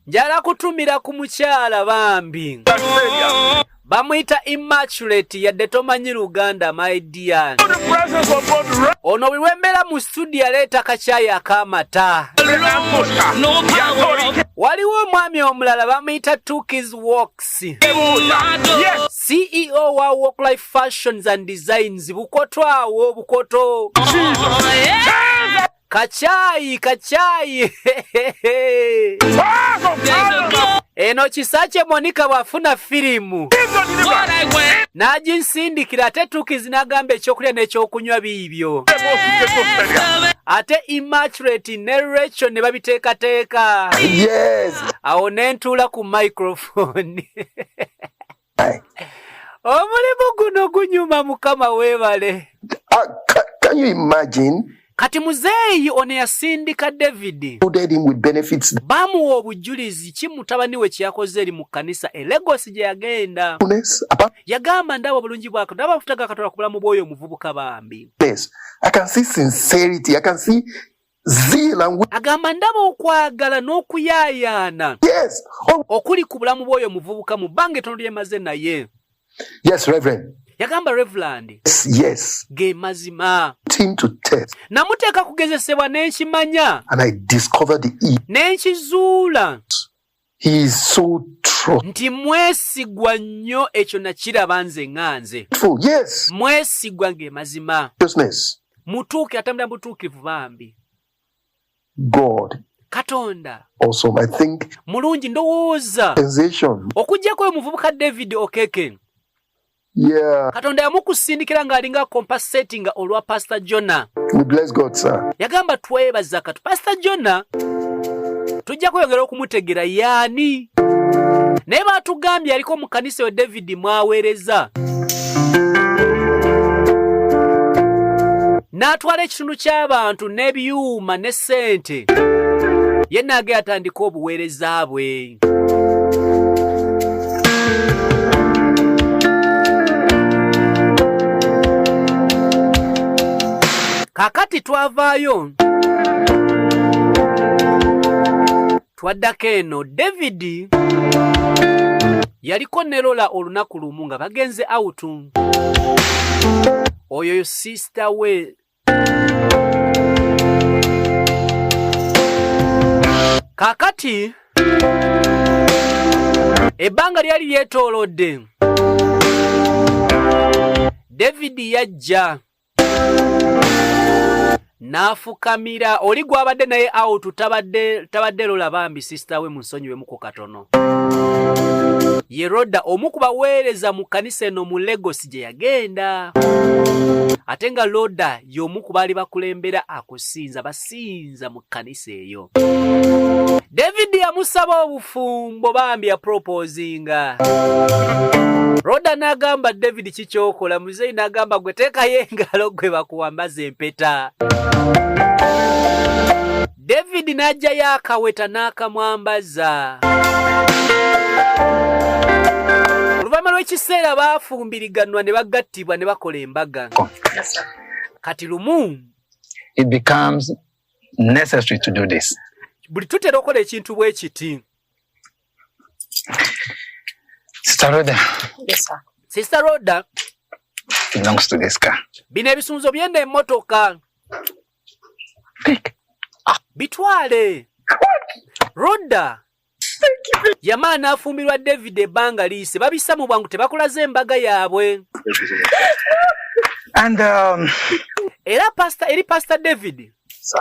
Njala kutumira ku mukyala bambi. Tuzelia. Bamuyita Immaculate yadde tomanyi Luganda my dear. The presence of God right. Ono buli lwembeera mu studio aleeta kacaayi ak'amata. Waliwo omwami omulala bamuyita Tukis Walks. Yes. CEO wa Walk Life Fashions and Designs bukoto awo bukoto. Kacaayi kacaayi. Eno Kisakye Monica bw'afuna firimu n'aginsindikira ate Tukis n'agamba ekyokulya n'ekyokunywa biibyo. Ate Immaculate ne Rachel ne babiteekateeka. Yes. Awo ne ntuula ku microphone. Omulimu guno gunyuma Mukama weebale. Can you imagine? Kati muzeeyi ono yasindika David. Loaded him with benefits. Bamuwa obujulizi ki mutabani we kye yakoze eri mu kkanisa e Lagos gye yagenda. Goodness, about Yagamba ndaba obulungi bwa Katonda, ndaba amafuta ga Katonda ku bulamu bw'oyo omuvubuka bambi. this. I can see sincerity. I can see zeal and Agamba ndaba okwagala n'okuyaayaana. Yes. Oh. Okuli ku bulamu bw'oyo omuvubuka mu bbanga ettono lye maze naye. Yes, Reverend. Yagamba Reverend. Yes, yes. Ge mazima. Team to test. Namuteeka kugezesebwa ne nkimanya. And I discovered the E. Ne nkizuula. He is so true. Nti mwesigwa nnyo ekyo nakiraba nze nga nze. True, yes. Mwesigwa nge mazima. Righteousness. Mutuuke atambulira butuukirivu bambi. God. Katonda. Also, I think Mulungi ndowooza. Sensation. Okuggyako oyo muvubuka David Okeke. Yeah. Katonda yamukusindikira ng'alinga compensating olwa Pastor Jonah. We bless God, sir. Yagamba twebaza katu Pastor Jonah tujja kweyongera okumutegera yaani. Naye baatugambye aliko mu kkanisa eyo David mw'aweereza. N'atwala ekitundu ky'abantu n'ebyuma ne ssente. Ye n'agenda atandika obuweereza bwe. Kaakati twavaayo twaddako eno. David yaliko ne Lola olunaku lumu nga bagenze out. Oyo sister we. Kaakati ebbanga lyali lyetoolodde. David yajja n'afukamira oli gw'abadde naye out tabadde Lola bambi sister we munsonyiwemuko katono. Ye Rhoda omu ku baweereza mu kkanisa eno mu Lagos gye yagenda. Ate nga Rhoda y'omu ku baali bakulembera akusinza basinza mu kkanisa eyo. David yamusaba obufumbo bambi ya proposinga. Rhoda n'agamba David kikyokola, muzeeyi n'agamba gwe teekayo engalo gwe bakuwambaza empeta. David n'ajjayo akaweta n'akamwambaza. Oluvannyuma lw'ekiseera baafumbiriganwa ne bagattibwa ne bakola embaga. Kati lumu It becomes necessary to do this. Buli tutera okukola ekintu bwe kiti. Sister Rhoda. Yes, sir. Sister Rhoda. Belongs to this car. Bino ebisunzo byenda emmotoka. Take. Bitwale. Rhoda. Yamala n'afumbirwa David ebbanga liyise, babissa mu bwangu, tebakulaze embaga yaabwe. And Era pastor, eri Pastor David. Sir,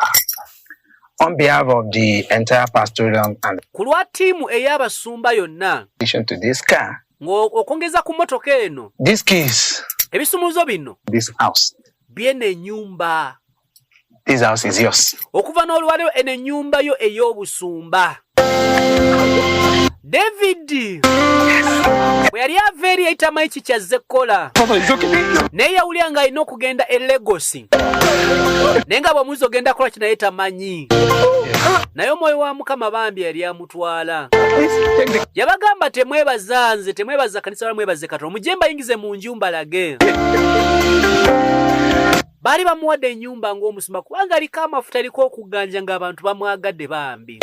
on behalf of the entire pastoral and Ku lwa ttiimu ey'abasumba yonna, addition to this car, ng'okwongeza ku mmotoka eno, these keys, ebisumuluzo bino this house, by'eno ennyumba. This house is yours. Okuva n'olwaleero eno ennyumba yo ey'obusumba. David bwe yali ava eri yali tamanyi ki kyazze kukola, naye yawulira ng'alina okugenda e Lagos, naye nga bw'omubuuza ogenda kukola ki naye tamanyi. Naye omwoyo wa Mukama bambi yali amutwala. Yabagamba, temwebaza nze, temwebaza kanisa, wala mwebaze Katonda, mujje mbayingize mu nju mbalage. Baali bamuwadde ennyumba ng'omusumba kubanga aliko amafuta, aliko okuganja ng'abantu bamwagadde bambi.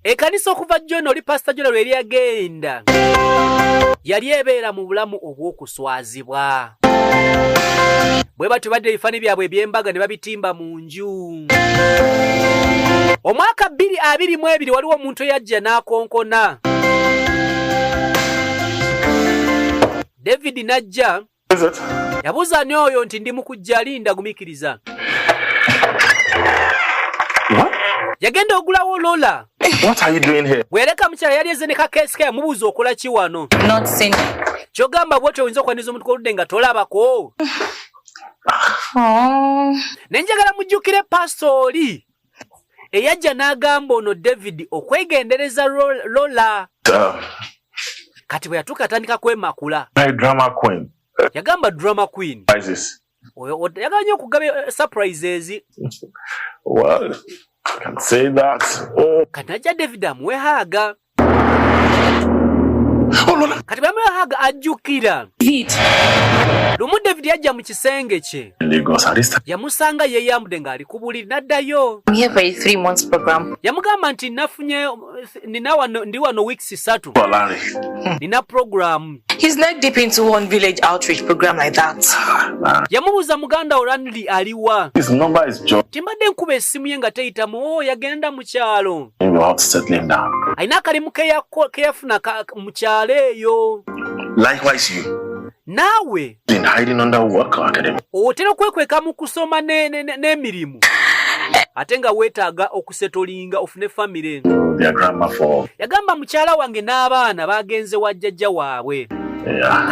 Ekkanisa okuva John oli Pasita John lwe yali agenda yali ebeera mu bulamu obw'okuswazibwa. Bwe batyo badda ebifaananyi byabwe eby'embaga ne babitimba mu nju. Omwaka 2022 waliwo omuntu eyajja n'akonkona. David n'ajja. Yabuuza ani oyo nti ndi mu kujja, linda, gumiikiriza. Yagenda ogulawo Lola. What are you doing here? Bwe yaleka mukyala yali ezze ne kakeesi ke, yamubuuza okola ki wano? Not seen. Kyogamba bw'otyo oyinza okwaniriza omuntu kwoludde nga tolabako? Oh. Naye njagala mujjukire pasita oli eyajja n'agamba ono David okwegendereza Lola. Kati bwe yatuuka atandika kwemakula. My drama queen. Yagamba drama queen. Surprises. Oyo yagala nnyo okugaba surprises. Well, I can say that. Oh. Kati najja David amuwe hug. Oh, Lola. Kati bwe amuwe hug ajjukira. David. Lumu David yajja mu kisenge kye. Lagos at this time. Yamusanga yeeyambudde ng'ali ku buliri n'addayo. I'm here for a 3 months program. Yamugamba nti nafunye nina wano, ndi wano weeks 3. Oh, Larry. Nina program. He's not deep into one village outreach program like that. Larry. Yamubuuza muganda wo Ranli aliwa? His number is John. Timbadde nkuba essimu ye nga teyitamu. O yagenda mu kyalo. Without settling down. Alina akalimu ke yafuna mu kyalo eyo. Likewise, you Naawe been hiding under work or academic. Otera okwekweka mu kusoma n'emirimu ate nga weetaaga okusetolinga ofune famire. Their grandma for Yagamba mukyala wange n'abaana bagenze wa jjajja waabwe.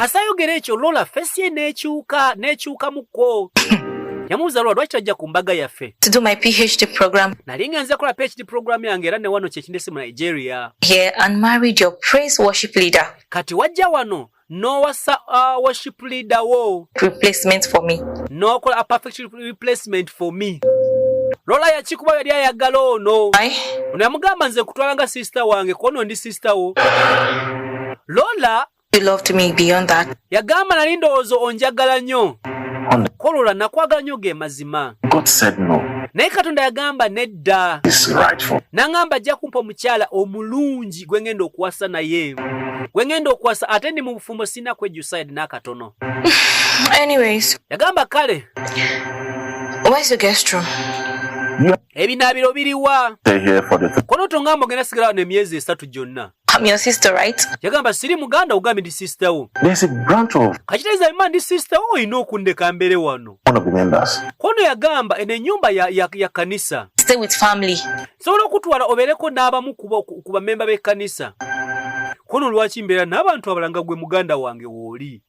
Asayogera ekyo Lola face ye n'ekyuka n'ekyukamukko. Yamubuuza, Lola, lwaki tojja ku mbaga yaffe? To do my PhD program Nali ngenze kola PhD program yange era ne wano kyekindese mu Nigeria. Here and married your praise worship leader. Kati wajja wano n'owasa worship leader wo. Replacement for me. N'okola a perfect replacement for me. Lola yakikuba, yali ayagala ono. Ono yamugamba nze nkutwala nga sister wange, kono ndi sister wo. Lola You loved me beyond that. Yagamba nali ndowooza onjagala nnyo. Kolola nakwagala nnyo ge mazima. God said no. Naye Katonda yagamba nedda. It's right for N'aŋŋamba ajja kumpa omukyala omulungi gwe ngenda okuwasa, naye gwe ngenda okuwasa ate ndi mu bufumbo sirina kwejjusa yadde n'akatono. Anyways, Yagamba kale. Where's the guest room? Ebinaabiro biriwa? Stay here for the Kono tongamba ogenda sigala wano emyezi 3 gyonna. I'm your sister, right? Yagamba siri muganda, ogambye ndi sister wo. There's a branch of Kakitegeeza bima ndi sister wo olina okundeka mbeere wano. One of the members. Kono yagamba eno ennyumba ya kanisa. Stay with family. Nsobola okutwala obeereko n'abamu ku bamemba b'ekkanisa. Kono lwaki mbeera n'abantu abalala nga gwe muganda wange w'oli?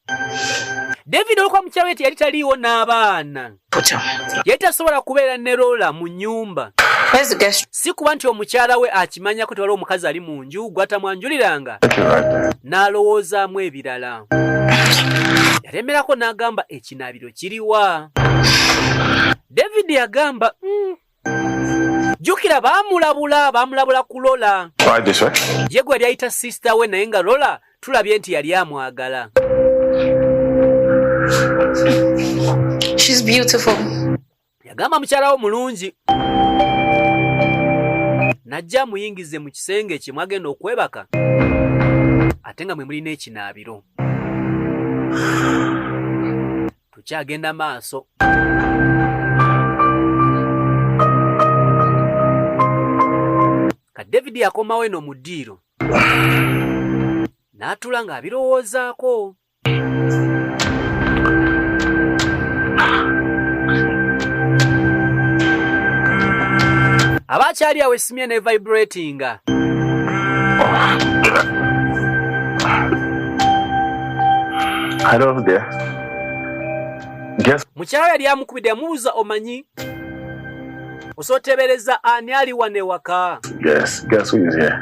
David olwokuba mukyala we teyali taliiwo n'abaana, yali tasobola kubeera ne Lola mu nnyumba. Where's the guest Si kuba nti omukyala we akimanyako tewaliwo omukazi ali mu nju gw'atamwanjuliranga, n'alowoozaamu ebirala. Yalemerako n'agamba ekinaabiro kiriwa? David yagamba, Jjukira baamulabula, baamulabula ku Lola. Right this way. Ye gwe yali ayita sister we, naye nga Lola tulabye nti yali amwagala. She's beautiful. Yagamba mukyala wo mulungi. Najja amuyingize mu kisenge kye mwagenda okwebaka, ate nga mwe mulina ekinaabiro. Tukyagenda maaso. Ka David yakomawo eno mu ddiiro n'atula ng'abirowoozaako. Aba akyali awo esimye ne vibratinga. Hello there. Guess Mukyala yali amukubidde amubuuza, omanyi osotebereza ani ali wano ewaka? Yes, guess who is here?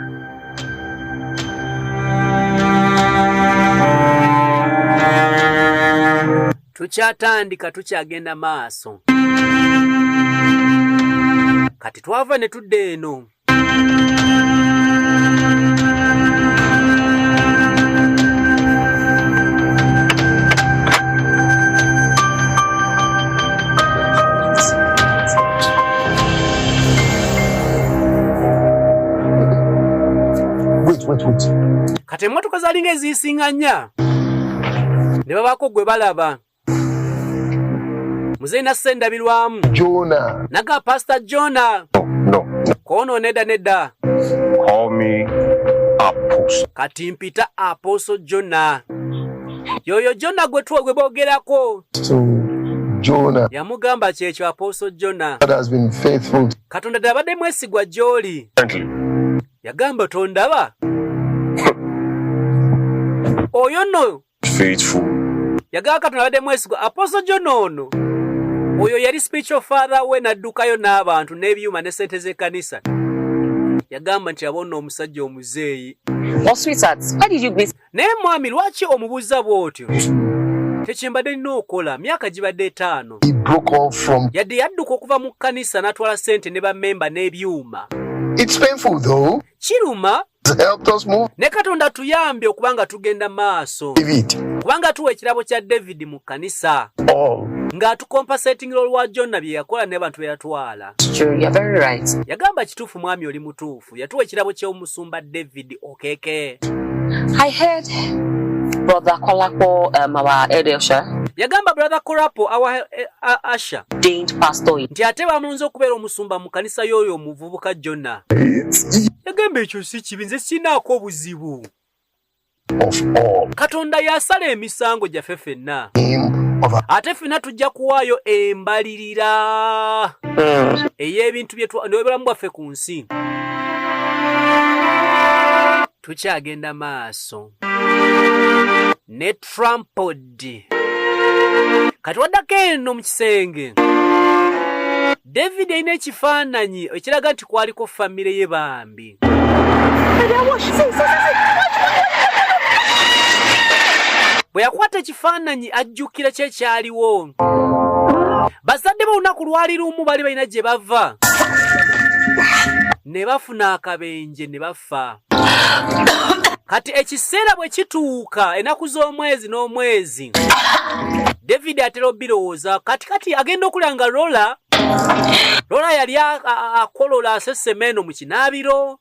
Tukyatandika, tukyagenda maaso. Kati twava ne tudda eno. Wait, wait, wait. Kati emmotoka zaalinga eziyisinganya ne babaako gwe balaba. Muzeeyi nassa endabirwamu. Jonah. Naga Pastor Jonah. No, no. Kono nedda nedda. Call me Apostle. Kati mpita Apostle Jonah. Yoyo Jonah gwe tuwa gwe boogerako. So Jonah Yamugamba kyekyo Apostle Jonah. that has been faithful. Katonda ddala abadde mwesigwa gy'oli. Yagamba tondaba. Oyo nno Faithful. Yagamba Katonda abadde mwesigwa. Apostle Jonah ono. Oyo yali spiritual father we n'addukayo n'abantu n'ebyuma ne ssente z'ekkanisa. Yagamba nti abonna omusajja omuzeeyi. Well, sweetheart, why did you greet Naye mwami lwaki omubuuza bw'otyo? Tekyembadde nina okukola, myaka gibadde 5. He broke off from. Yadde yadduka okuva mu kkanisa n'atwala ssente ne bammemba n'ebyuma. It's painful though. Kiruma. Helped us move. Ne Katonda tuyambye okuba nga tugenda maaso. David. Kubanga tuwa ekirabo kya David mu kkanisa. All. Ng'atukompasetingira olwa Jonna bye yakola n'abantu be yatwala. True, you're very right. Yagamba kituufu mwami oli mutuufu. Yatuwa ekirabo ky'omusumba David Okeke. I heard Brother Kolapo, our elder usher, Yagamba Brother Kolapo, our usher, ordained pastor. Nti ate bamulonze okubeera omusumba mu kanisa y'oyo omuvubuka Jonna. Yagamba ekyo si kibi, nze sinaako obuzibu. Of all. Katonda yasala emisango gyaffe ffenna. Name of our Ate ffenna tujja kuwaayo embalirira ey'ebintu bye n'obulamu bwaffe ku nsi. Tukyagenda maaso ne Trampod. Kati waddako eno mu kisenge. David alina ekifaananyi ekiraga nti kwaliko famire ye bambi. Bwe yakwata ekifaananyi ajjukira kye kyaliwo. Bazadde be olunaku lwali lumu bali balina gye bava. Ne bafuna akabenje ne bafa. Kati ekiseera bwe kituuka ennaku z'omwezi n'omwezi, David atera obirowooza. Kati kati agenda okulaba nga Lola, Lola yali akolola asesema eno mu kinaabiro.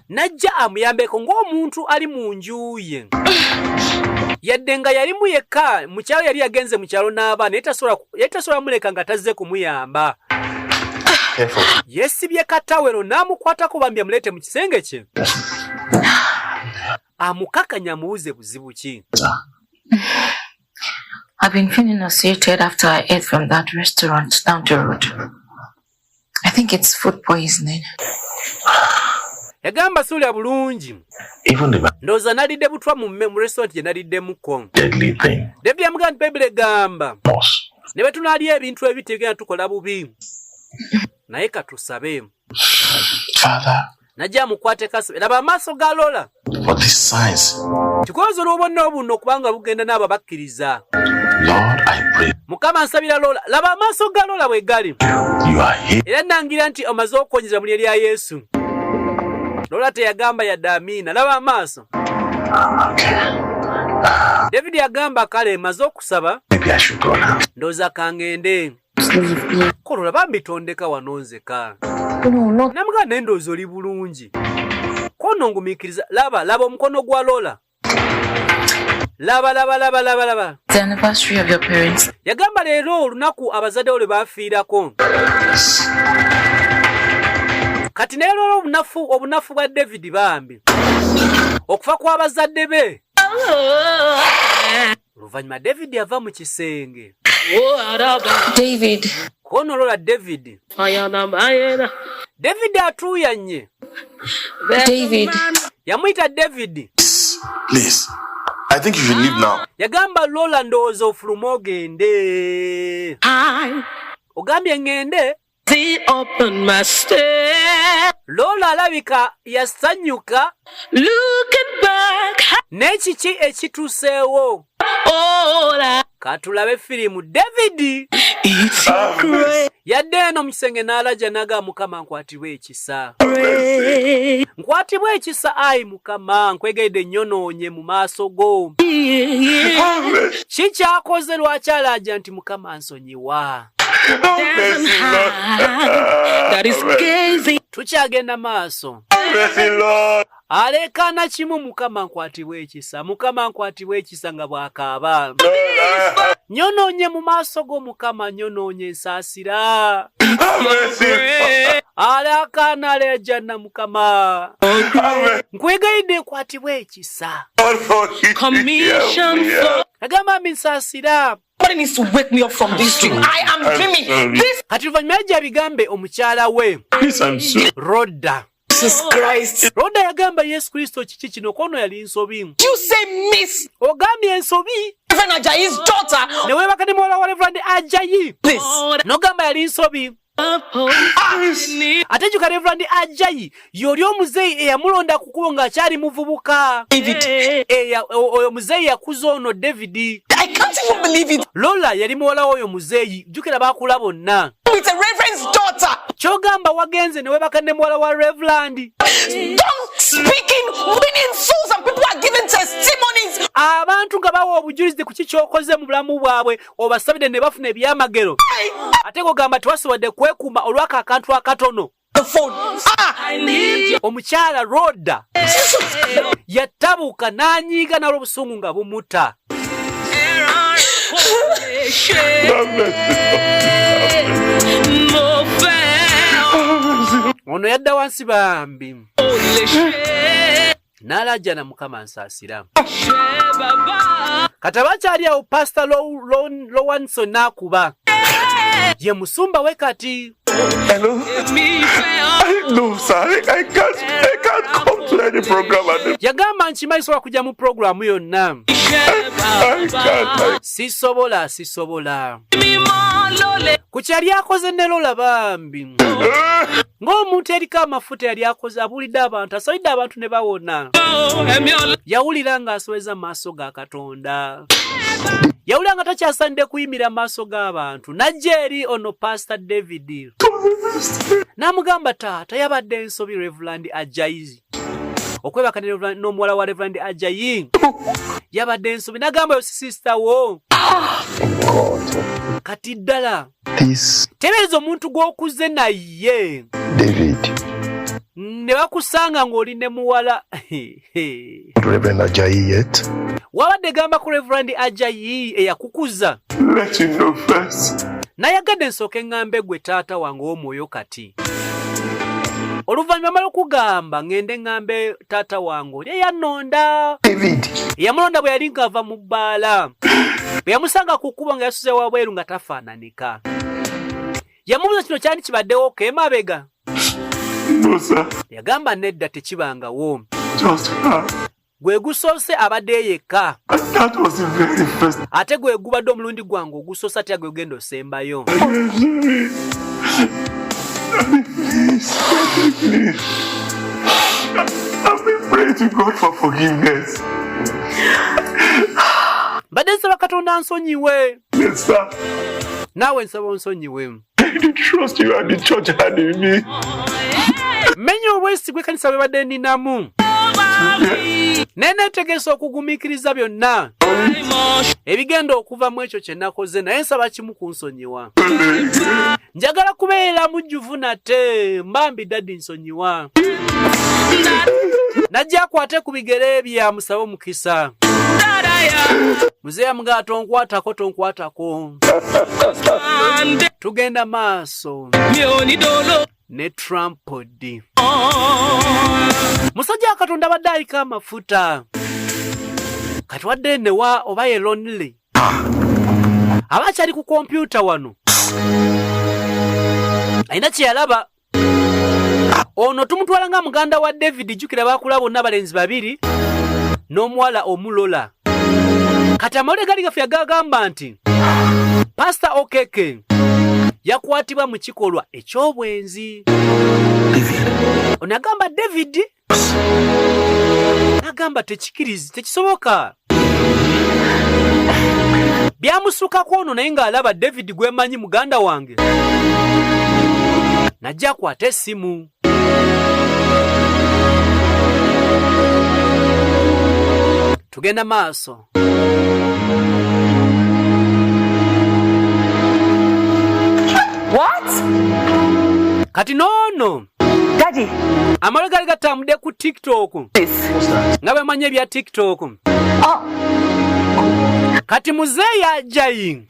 N'ajja amuyambeko ng'omuntu ali mu nju ye. Yadde nga yalimu yekka, mu kyalo yali yagenze mu kyalo n'abaana, naye tasobola muleka nga tazze kumuyamba. Yeesibye katawero n'amukwatako bambi amuleete mu kisenge kye. Amukakanya amubuuze buzibu ki. I've been feeling nauseated after I ate from that restaurant down the road. I think it's food poisoning. Yagamba suulira bulungi. Even the Ndowooza nalidde butwa mu restaurant gye naliddemuko. deadly thing. David yamugamba nti Bayibuli egamba. Boss. Ne bwe tunaalya ebintu ebibi tebigenda tukola bubi. Naye katusabe. Father. Najja amukwate kasabe. Laba amaaso ga Lola. For these signs. Kikoze olw'obwonna buno kubanga bugenda n'abo abakkiriza. Lord, I pray. Mukama nsabira Lola. Laba amaaso ga Lola bwe gali. You are healed. Era nangira nti omaze okuwonyezebwa mu lye lya Yesu. Lola teyagamba yadde amiina. Laba amaaso. David yagamba kale maze okusaba. Maybe I should go now. Ndowooza kangende. Kolola bambi tondeka wano nzeka. No, not Namugamba naye ndowooza oli bulungi. Kono ngumiikiriza. Laba, laba omukono gwa Lola. Laba, laba, laba, laba, laba. the anniversary of your parents. Yagamba leero olunaku abazadde bo lwe baafiirako. Kati naye lwala obunafu bwa David bambi. Okufa kw'abazadde be. Oluvannyuma David yava mu kisenge. David. Kono Lola David. David atuuyanye. David. Yamuyita David. Please, I think you should leave now. Yagamba Lola ndowooza ofulume ogende. Ogambye ŋŋende? Lola alabika yasanyuka. N'ekiki ekituuseewo? Katulabe firimu. David yadde eno mu kisenge n'alaja n'agamba Mukama nkwatibwe ekisa. Nkwatibwe ekisa ayi Mukama nkwegayidde nnyonoonye mu maaso go. Ki kyakoze lwaki alaja nti Mukama nsonyiwa? Tukyagenda maaso. Alekaana kimu Mukama nkwatibwe ekisa, Mukama nkwatibwe ekisa nga bw'akaaba. Nyonoonye mu maaso go Mukama, nyonoonye nsaasira. Alekaana alejana Mukama. Nkwegayidde nkwatibwe ekisa. Agamba mbi nsaasira. Somebody needs to wake me up from this dream. I am dreaming. This Kati oluvannyuma yajja abigambe omukyala we Rhoda. Jesus Christ. Rhoda yagamba Yesu Kristo kiki kino kono yali nsobi. You say Miss Ogambye ensobi. Reverend Ajayi's daughter. Ne weebaka ne muwala wa Reverend Ajayi. This. N'ogamba yali nsobi. Ate jjuka Reverend Ajayi y'oli omuzeeyi eyamulonda ku kkubo ng'akyali muvubuka. David. Oyo muzeeyi yakuza ono David. I can't even believe it. Lola yali muwala w'oyo muzeeyi. Jjukira baakula bonna. With a reverend's daughter. Ky'ogamba wagenze ne weebaka ne muwala wa Reverend. Don't speaking, winning souls, and people are giving testimonies. Abantu nga bawa obujulizi ku ki ky'okoze mu bulamu bwabwe obasabidde ne bafuna ebyamagero. Ate ng'ogamba tewasobodde kwekuuma olw'ako akantu akatono. The phone. Omukyala Rhoda yatabuka n'anyiiga n'olw'obusungu nga bumutta. Ono yadda wansi bambi. N'alajjana Mukama nsaasira. Kati abakyali awo Pastor Lowanson n'akuba. Ye musumba we kati. Hello? No, sir. I can't come to any program at the Yagamba nkimanyi sobola kujja mu pulogulaamu yonna. I can't. Sisobola, sisobola. Ku kyali akoze ne Lola bambi. Ng'omuntu eriko amafuta yali akoze abuulidde abantu, asalidde abantu ne bawona. Yawulira ng'asoweza maaso ga Katonda. Yawulira nga takyasaanidde kuyimira maaso g'abantu. N'ajja eri ono Pastor David. N'amugamba taata yabadde ensobi Reverend Ajayi. Okwebaka n'omuwala wa Reverend Ajayi. Yabadde ensobi n'agamba yo si sister wo. Kati ddala. Teebereza omuntu gw'okuze naye. David. Ne bakusanga ng'oli ne muwala. Reverend Ajayi yet? Wabadde gamba ku Reverend Ajayi eyakukuza. Let you know first. Nayagadde nsooke ŋŋambe gwe taata wange ow'omwoyo kati. Oluvannyuma mala okugamba ŋŋende ŋŋambe taata wange oli eyannonda. David. Eyamulonda bwe yali ng'ava mu bbaala. Bwe yamusanga ku kkubo nga yasuze wabweru nga tafaananika. Yamubuuza kino kyali kibaddewo ko emabega. No, sir. Yagamba nedda tekibangawo. Just her. Gwe gusoose abadde yekka. That was the very first. Ate gwe gubadde omulundi gwange ogusoose ate gwe gugenda osembayo. Please, please. I've been praying to God for forgiveness. Mbadde nsaba Katonda ansonyiwe. Yes, sir. Naawe nsaba onsonyiwe. The trust you and the church had in me. Menya obwesigwa ekkanisa bwe badde ninamu. Naye neetegese okugumiikiriza byonna ebigenda okuva mu ekyo kye nakoze, naye nsaba kimu kunsonyiwa. Njagala kubeera mujjuvu nate. Mbambi daddy, nsonyiwa. Najja akwate ku bigere bye amusabe omukisa. Muzeeyi amugaa, "Tonkwatako, tonkwatako." Tugenda maaso ne trampodi. Musajja wa Katonda abadde aliko amafuta, kati wadde newa oba ye lonely, aba akyali ku kompyuta wano, alina kye yalaba. Ono tumutwala nga muganda wa David. Jjukira bakula bonna abalenzi babiri n'omuwala omulola. Kati amawulire gali gafe yagagamba nti Pasita Okeke yakwatibwa mu kikolwa eky'obwenzi. Ono agamba David, agamba tekikirizi, tekisoboka, byamusukako ono, naye ng'alaba David gwemanyi muganda wange. Najja akwate essimu. Tugenda maaso. What? Kati noono Daddy, amawulire gali gatambudde ku TikTok nga bwemanyi ebya TikTok. Oh, Kati muzeeyi Ajayi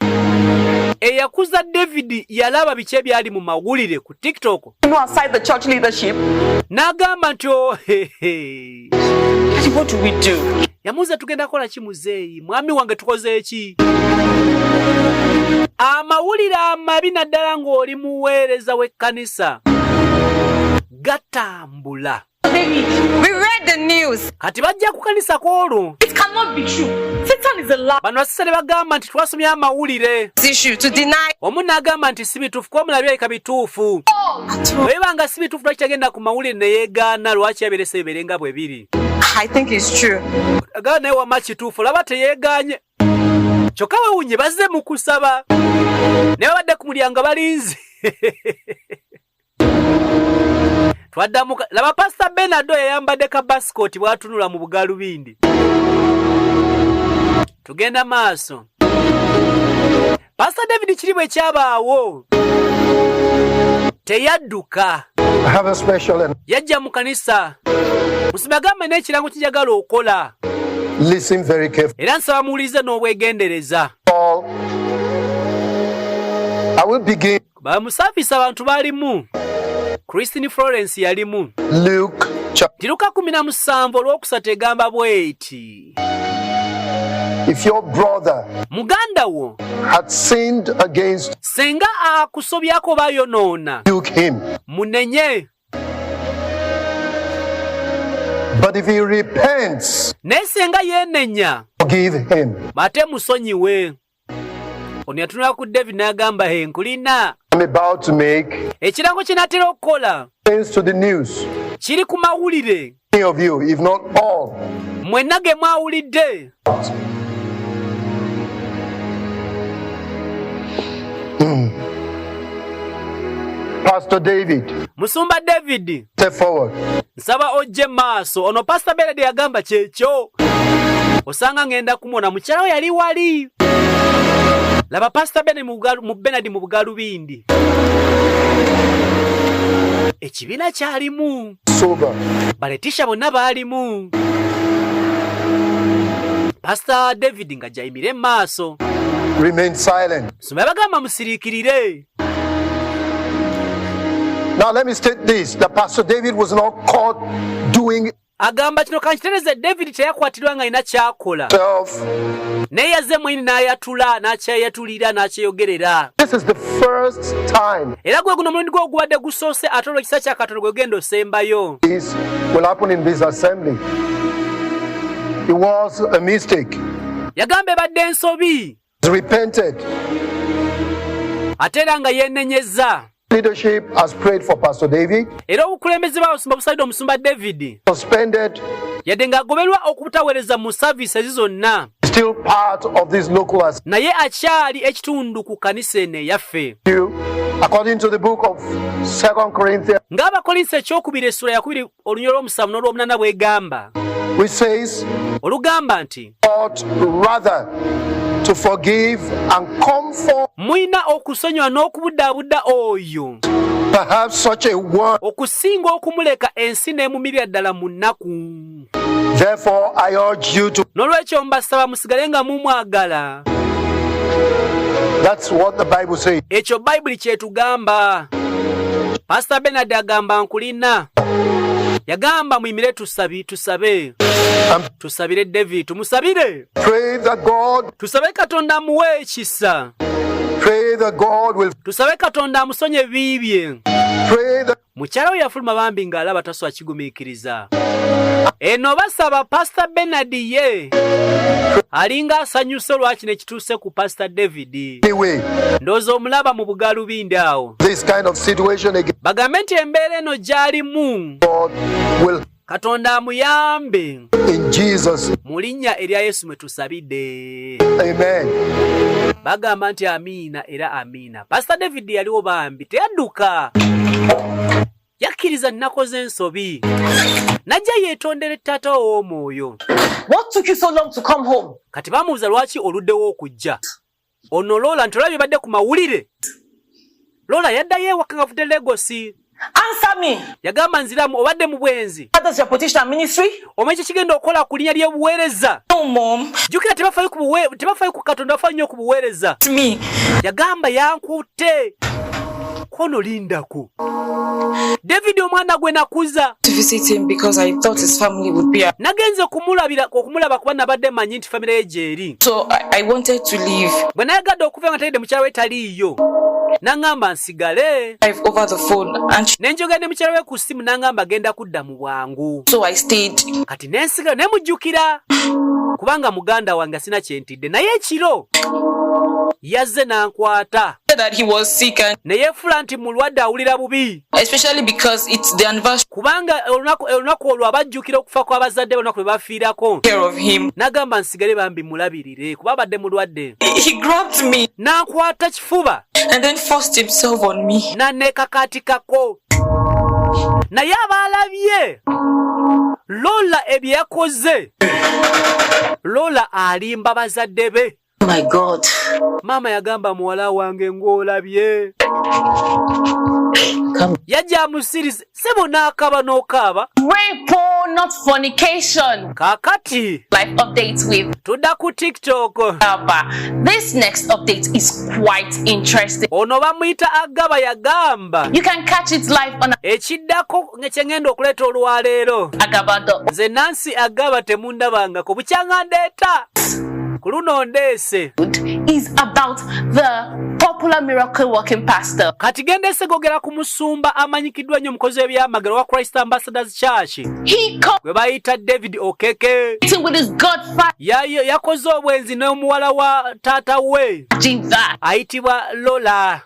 eyakuza David yalaba biki ebyali mu mawulire ku TikTok. No, aside the church leadership. N'agamba nti, "Ohehe." Daddy, what do we do? Yamuuza, "Tugenda kukola ki muzeeyi? Mwami wange, tukoze eki?" Amawulire amabi, naddala ng'oli muweereza w'ekkanisa, gatambula. We read the news. Kati bajja ku kanisa kwolwo. It cannot be true. Satan is a liar. Bano basisa ne bagamba nti, "Twasomye amawulire." Issue to deny Omu n'agamba nti, "Si bituufu," kuba omulala birabika bituufu. Bwe nga si bituufu, lwaki tagenda ku mawulire ne yeegaana? Lwaki yaberesa bibeere nga bwe biri? I think it's true. Agamba naye, "Wama kituufu." Olaba teyeegaanye, kyokka wewunye bazze mu kusaba naye babadde ku mulyango balinze. Twaddamu laba Pasita Benado yayambadde ka basikooti bw'atunula mu bugalubindi. Tugenda maaso. Pasita David kiri bwe kyabaawo teyadduka. I have a special and Yajja mu kanisa. Musumba agambe n'ekirango kijagala okola. Listen very carefully. Era nsaba muwulirize n'obwegendereza. I will begin Bamusaafisi abantu baalimu, Christine Florence yalimu. Luke chapter. Nti Luka 17 olwokusatu egamba bweti: If your brother Muganda wo had sinned against senga akusobyako oba ayonoona, rebuke him. Munenye. But if he repents, Naye senga yeenenya, forgive him. Ate musonyiwe. Ono yatunula ku David n'agamba, "He, nkulina." I'm about to make Ekirango kye naatera okukola things to the news. Kiri ku mawulire. Many of you, if not all, Mwenna ge mwawulidde. Pastor David, Musumba David, step forward. Nsaba ojje maaso. Ono Pasita Berede yagamba kyekyo osanga ngenda kumwona mukyala we yali wali. Laba Pasita Bene mu Benadi mu bugalubindi, ekibiina kyalimu. Sober. Baletisha bonna baalimu. Pasita David nga gyayimire mu maaso. Remain silent. Soma yabagamba, "Musiriikirire." Now let me state this: that Pastor David was not caught doing Agamba kino kankitereze, David teyakwatibwa nga alina kyakola, self. Naye yazze mwenyini n'ayatula, n'akyeyatulira, n'akyeyogerera. This is the first time Era gwe guno omulundi gwe ogubadde gusoose, ate olw'ekisa kya Katonda gwe genda osembayo. This will happen in this assembly. It was a mistake. Yagamba ebadde ensobi. He repented. Ate era nga yeenenyezza. Leadership has prayed for Pastor David, Era obukulembeze bw'abasumba busabidde omusumba David, suspended yadde ng'agoberwa okubutaweereza mu services zonna. his Still part of this local assembly. Naye akyali ekitundu ku kanisa eno eyaffe. According to the book of 2 Corinthians, Ng'Abakolinso ekyokubiri essula yakubiri olunyiriri olw'omusanvu n'olw'omunaana bw'egamba, which says, olugamba nti, ought rather to forgive and comfort mulina okusonyiwa n'okubudaabuda oyo perhaps such a one. Okusinga okumuleka ensi n'emumirira ddala mu nnaku. Therefore, I urge you to. N'olwekyo mbasaba musigale nga mumwagala. That's what the Bible says. Ekyo Bayibuli kyetugamba. Pastor Bernard agamba nkulina. Yagamba muyimire tusabi tusabe. Tusabire David, tumusabire. Pray that God. Tusabe Katonda amuwe ekisa. Pray that God will. Tusabe Katonda amusonye ebibi bye. Pray that. Mukyala we yafuluma bambi ng'alaba tasobola kigumiikiriza. Eno basaba Pastor Bernard ye alinga asanyuse olwa kino ekituuse ku Pastor David. Anyway, Ndowooza omulaba mu bugalubindi awo. this kind of situation again. Bagambe nti embeera eno gy'alimu. God will. Katonda amuyambe. In Jesus. Mu linnya erya Yesu mwe tusabidde. Amen. Bagamba nti amiina era amiina. Pastor David yaliwo bambi teyadduka. Yakkiriza nnakoze ensobi. Najja yeetondere taata we ow'omwoyo. What took you so long to come home? Kati bamubuuza lwaki oluddewo okujja. Ono Lola nti olabye badde ku mawulire. Lola yaddayo ewaka ng'avudde Lagos. Answer me. Yagamba nziramu obadde mu bwenzi. What reputation and ministry? Omanyi kye kigenda okukola ku linnya ly'obuweereza? No, mom. Jjukira tebafaayo ku buwe- tebafaayo ku Katonda, bafaayo nnyo ku buweereza. Me. Yagamba yankutte. Kono lindako. David omwana gwe nakuza. To visit him because I thought his family would be. Nagenze kumulabira okumulaba kuba nabadde manyi nti famire ye gy'eri. So I wanted to leave. Bwe nayagadde okuva nga tegedde mukyala we taliiyo. N'aŋŋamba nsigale. I've over the phone and Ne njogera ne mukyala we ku ssimu n'aŋŋamba agenda kudda mu bwangu. So I stayed. Kati ne nsigala ne mujjukira kubanga muganda wange sina kye ntidde, naye ekiro yazze n'ankwata. That he was sick and ne yeefula nti mulwadde awulira bubi. Especially because it's the anniversary. Kubanga olunaku olwo abajjukira okufa kw'abazadde be olunaku lwe bafiirako. Care of him. N'agamba nsigale bambi mulabirire kuba abadde mulwadde. He grabbed me. N'ankwata kifuba. And then forced himself on me. N'aneekakaatikako. Naye abaalabye Lola ebye yakoze. Lola alimba bazadde be. Oh my God. Maama yagamba muwala wange ng'olabye. Yajja amusirize sebo n'akaaba n'okaaba. Rape, not fornication. Kaakati. Life updates with tudda ku TikTok. Abba. This next update is quite interesting. Ono bamuyita Agaba yagamba. You can catch it live on Ekiddako kye ngenda okuleeta olwaleero. Agaba dot. Nze Nancy Agaba temundabangako bukyanga ndeeta. Ku luno ndeese. Is about the popular miracle working pastor. Kati genda ese gogera ku musumba amanyikiddwa nnyo omukozi w'ebyamagero wa Christ Ambassadors Church. He come gwe bayita David Okeke. with his godfather. Yakoze obwenzi n'omuwala wa taata we. Imagine that. Ayitibwa Lola.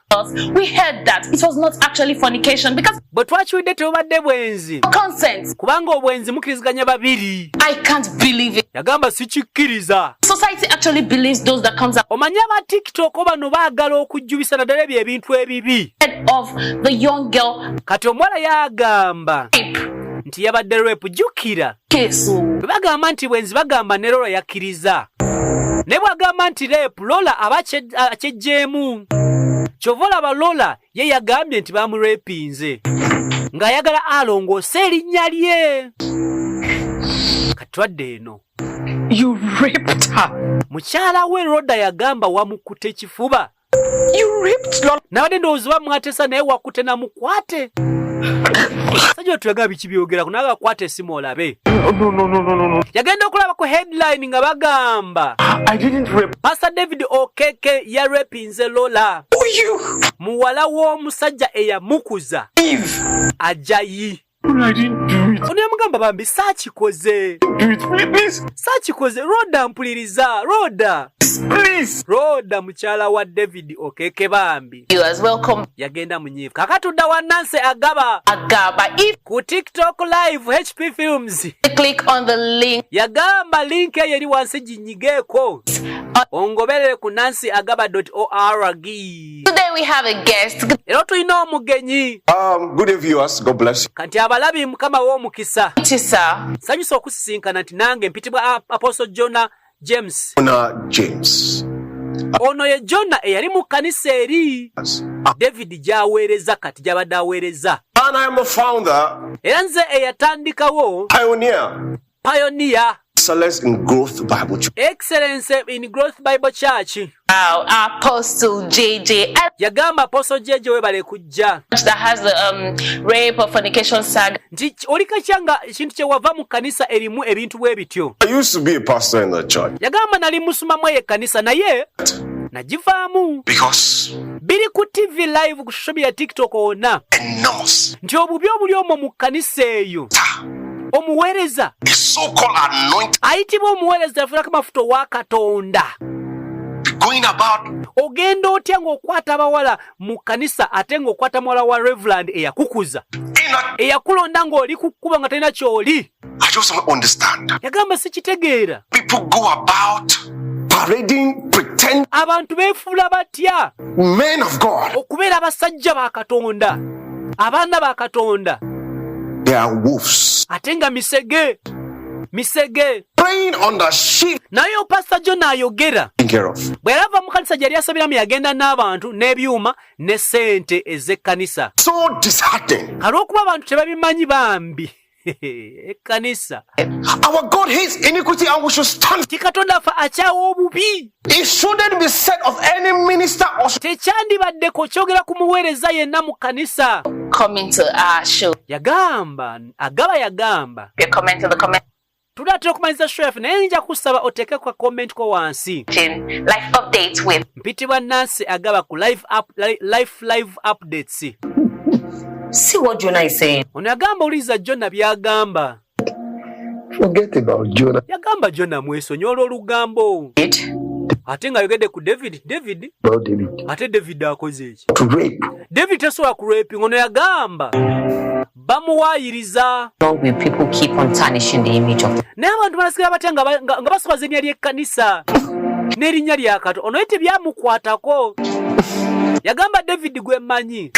We heard that it was not actually fornication because bwe twakiwulidde tebubadde bwenzi. Consent. Kubanga obwenzi mukkiriziganya babiri. I can't believe it. Yagamba sikikkiriza. Society actually believes those that comes out Omanyi aba TikTok bano baagala okujjubisa naddala ebyo ebintu ebibi. of the young girl. Kati omuwala yagamba nti yabadde rape. Jjukira. Case. Bwe bagamba nti bwenzi bagamba ne Lola yakkiriza. Ne bw'agamba nti rape Lola aba akyejjeemu. Ky'ova olaba Lola ye yagambye nti bamurepinze. Ng'ayagala alongoose erinnya lye. Katwadde eno. You raped her. Mukyala we Rhoda yagamba wamukutte ekifuba. You raped Lola. Nabadde ndowooza bamwatesa naye wakutte namukwate. Sajja tuyagala biki byogerako naye agakwata essimu olabe. No, no, no, no, no, no. Yagenda okulaba ku headline nga bagamba I didn't rape. Pastor David Okeke yarepinze Lola. You. Muwala w'omusajja eyamukuza. Eve. Ajayi. Ono yamugamba, bambi saakikoze, saakikoze. Roda, mpuliriza Roda, Roda mukyala wa David Okeke bambi. You as welcome. Yagenda munyiivu. Kakatudda wa Nancy Agaba. Agaba. If ku TikTok Live HP Films, you click on the link yagamba link eyo eri wansi, ginyigeeko ongoberere ku Nancy Agaba org. Today we have a guest. Era tulina omugenyi. Good day, viewers. God bless you. Kanti abalabi, Mukama w'omukisa. Thank you, sir. Sanyusa okusisinkana nti nange mpitibwa Apostle Jona James. Jonah James. Ono ye Jona eyali mu kkanisa eri David gy'aweereza kati, gy'abadde aweereza. And I am the founder, Era nze eyatandikawo, pioneer, pioneer, Excellence in Growth Bible Church. Excellence in Growth Bible Church. Wow, Apostle JJ. Yagamba, Apostle JJ, webale kujja. That has the rape or fornication saga. Nti oli kakya nga ekintu kye wava mu kkanisa erimu ebintu bwe bityo. I used to be a pastor in the church Yagamba nali musumamu eyo ekkanisa naye nagivaamu because biri ku TV live, ku social media, TikTok wonna, enormous, nti obubi obuli omwo mu kkanisa eyo, omuweereza a so-called anointed ayitibwa omuweereza yafunako amafuta owa Katonda going about ogenda otya ng'okwata abawala mu kkanisa, ate ng'okwata muwala wa Reverend eyakukuza, in a, eyakulonda ng'oli ku kkuba nga talina ky'oli? I just don't understand. Yagamba sikitegeera. People go about parading, pretend Abantu beefuula batya men of God. okubeera abasajja ba Katonda, abaana ba Katonda, They are wolves. ate nga misege, misege. Preying on the sheep Naye Pasita John ayogera taken care of. Bwe yali ava mu kanisa gye yali asabiramu, yagenda n'abantu n'ebyuma ne ssente ez'ekkanisa. So disheartening. Kalw'okuba abantu tebabimanyi bambi ekkanisa. Our God hates iniquity and we should stand. Ti Katonda afa akyawa obubi. It shouldn't be said of any minister or Tekyandibaddeko kyogera ku muweereza yenna mu kanisa. Coming to our show. Yagamba Agaba, yagamba Your comment in the comment tunaatera okumaliza show yaffe, naye nja kusaba oteeke ka comment ko wansi. Life updates with Mpitibwa Nancy Agaba ku live, up, life live updates. See what Jonah is saying. Ono yagamba, owuliriza Jona byagamba. Forget about Jonah. Yagamba Jona mwesonyi olugambo, ate ng'ayogedde ku David. David About David. Ate David akoze eki? To rape. David tasobola kuraping. Ono yagamba bamuwaayiriza. Long will people keep on tarnishing the image of Naye abantu banasigala batya nga baswaza erinnya ly'ekkanisa n'erinnya lya Kato? Ono ye tebyamukwatako. Yagamba David gwe mmanyi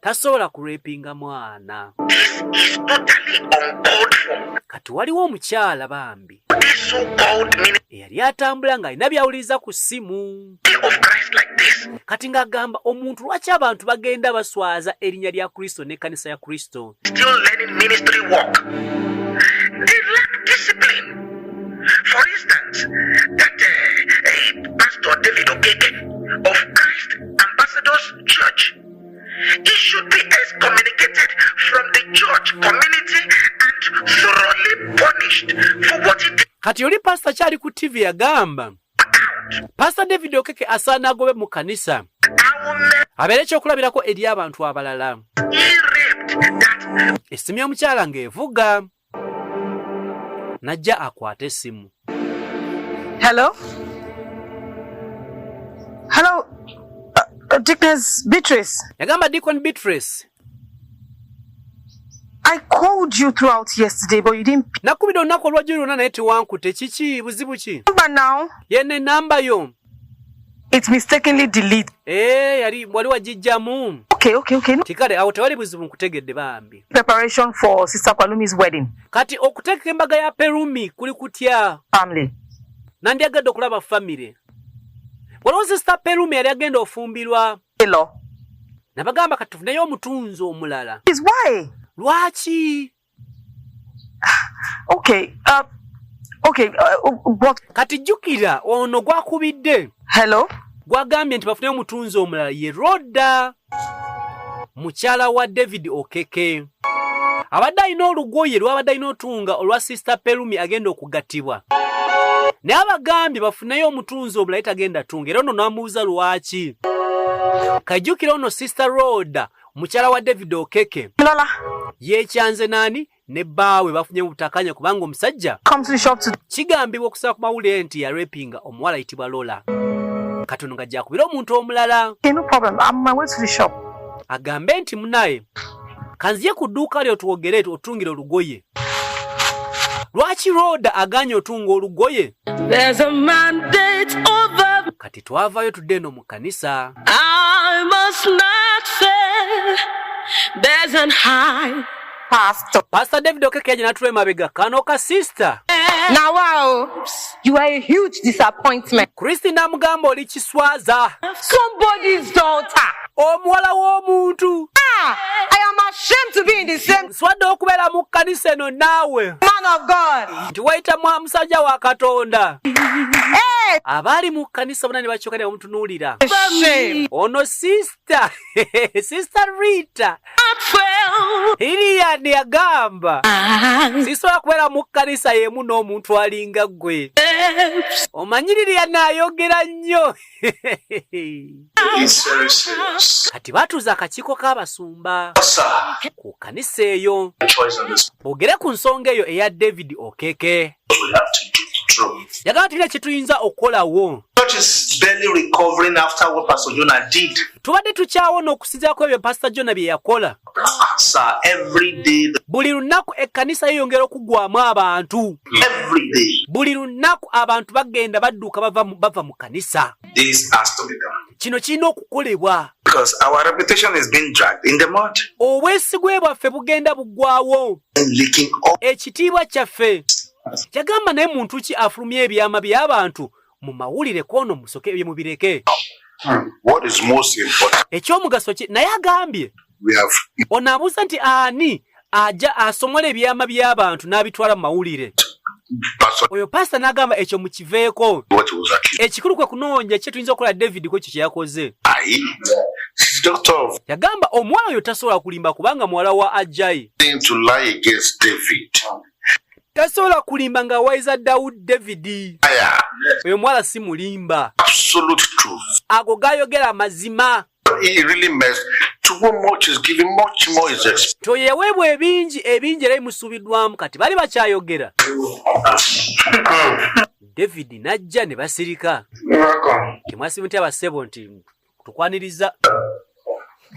tasobola kurapinga mwana. Kati waliwo omukyala bambi eyali atambula ng'alina byawuliriza ku ssimu. Kati ng'agamba omuntu, lwaki abantu bagenda baswaza erinnya lya Kristo n'ekkanisa ya Kristo? Still learning ministry work. They lack discipline. For instance, that Pastor David Okeke of Christ Ambassadors Church, he should be excommunicated from the church community and thoroughly punished for what he did. Kati oli pasita kyali ku TV, yagamba Pasita David Okeke asaana agobe mu kanisa, abeere ekyokulabirako eri abantu abalala. He raped that Essimu y'omukyala ng'evuga, najja akwate essimu. Hello? Hello? Deaconess Beatrice, Yagamba, Deacon Beatrice, I called you throughout yesterday, but you didn't pick Nakubidde olunaku olwajjo lwonna naye tewankute. Kiki? Buzibu ki? up now. Yene enamba yo. It's mistakenly deleted. Ee, yali wali wagijjamu. Okay. No Tikale awo tewali buzibu, nkutegedde bambi. preparation for Sister Kwalumi's wedding. Kati okuteeka embaga ya Perumi kuli kutya? Family. Nandyagadde okulaba family. Waliwo Sister Perumi yali agenda ofumbirwa. Hello. Nabagamba kati tufuneyo omutunzi omulala. Is why? Lwaki? Okay. Okay. What? Kati jjukira ono gwakubidde. Hello? Gwagambye nti bafuneyo omutunzi omulala ye Rodda, mukyala wa David Okeke. Abadde alina olugoye lwabadde alina otunga olwa Sister Perumi agenda okugattibwa, naye abagambye bafuneyo omutunzi omulala, ye tagenda tunga. Era ono n'amubuuza lwaki. Kajjukira ono Sister Rhoda, mukyala wa David Okeke. Lola. Yeekyanze naani ne bbaawe bafunye mu butakanya kubanga omusajja Come to the shop to kigambibwa okusaba ku mawulire nti yarepinga omuwala ayitibwa Lola. Katono nga gyakubira omuntu omulala. Okay, no problem. I'm on my way to the shop. Agambe nti munaye kanziye ku dduuka lyo twogere otungire olugoye. Lwaki Rhoda aganye otunga olugoye? There's a mandate over Kati twavayo tudde eno mu kkanisa. I must not fail. There's an high Pastor. Pastor David Okeke yaje n'atula emabega kano ka sister. Now, wow, you are a huge disappointment. Christine n'amugamba oli kiswaza. Somebody's daughter. Omuwala w'omuntu. Ah, I am ashamed to be in the same Nswadde okubeera mu kkanisa eno naawe. man of God. Nti wayita mwa musajja wa Katonda. Hey, Abaali mu kkanisa bonna ne bakyuka ne bamutunuulira. shame. Ono sister, Sister Rita. not fail. Lilian yagamba sisobola kubeera mu kkanisa y'emu n'omuntu alinga ggwe. Omanyi Lilian ayogera nnyo. It's very serious. Kati batuuza akakiiko k'abasumba Sir, ku kkanisa eyo choice on this. boogere ku nsonga eyo eya David Okeke. We have to do the truth. Yagamba tulina kye tuyinza okukolawo. Church is barely recovering after what Pastor Jonah did. Tubadde tukyawona okusinziira ku ebyo Pastor Jonah bye yakola. Sir, every day, Buli lunaku ekkanisa yeeyongera okuggwamu abantu. every day, Buli lunaku abantu bagenda badduka bava mu kkanisa. this has to be done. Kino kirina okukolebwa. Because our reputation is being dragged in the mud Obwesigwe bwaffe bugenda buggwawo. and leaking up. Ekitiibwa kyaffe. Yagamba naye muntu ki afulumya ebyama by'abantu mu mawulire kwono musoke ebyo mubireke. What is most important, Ekyomugaso ki naye agambye we have ono abuuza nti ani ajja asomola ebyama by'abantu n'abitwala mu mawulire. Pastor Oyo pasita n'agamba ekyo mukiveeko. what he was accused. Ekikulu kwe kunoonya ki tuyinza okukola David ku ekyo kye yakoze. I, she's doctor of Yagamba omuwala oyo tasobola kulimba kubanga muwala wa Ajayi. thing to lie against David. Tasobola kulimba ng'awayiza Dawudi David. Liar. Oyo muwala si mulimba. Absolute truth. Ago gayogera amazima. He really messed. To whom much is given, much more is expected. Nti oyo yaweebwa ebingi ebingi era bimusuubiddwamu kati bali bakyayogera. David n'ajja ne basirika. Welcome. Temwasiibye nti abasebo nti tukwaniriza.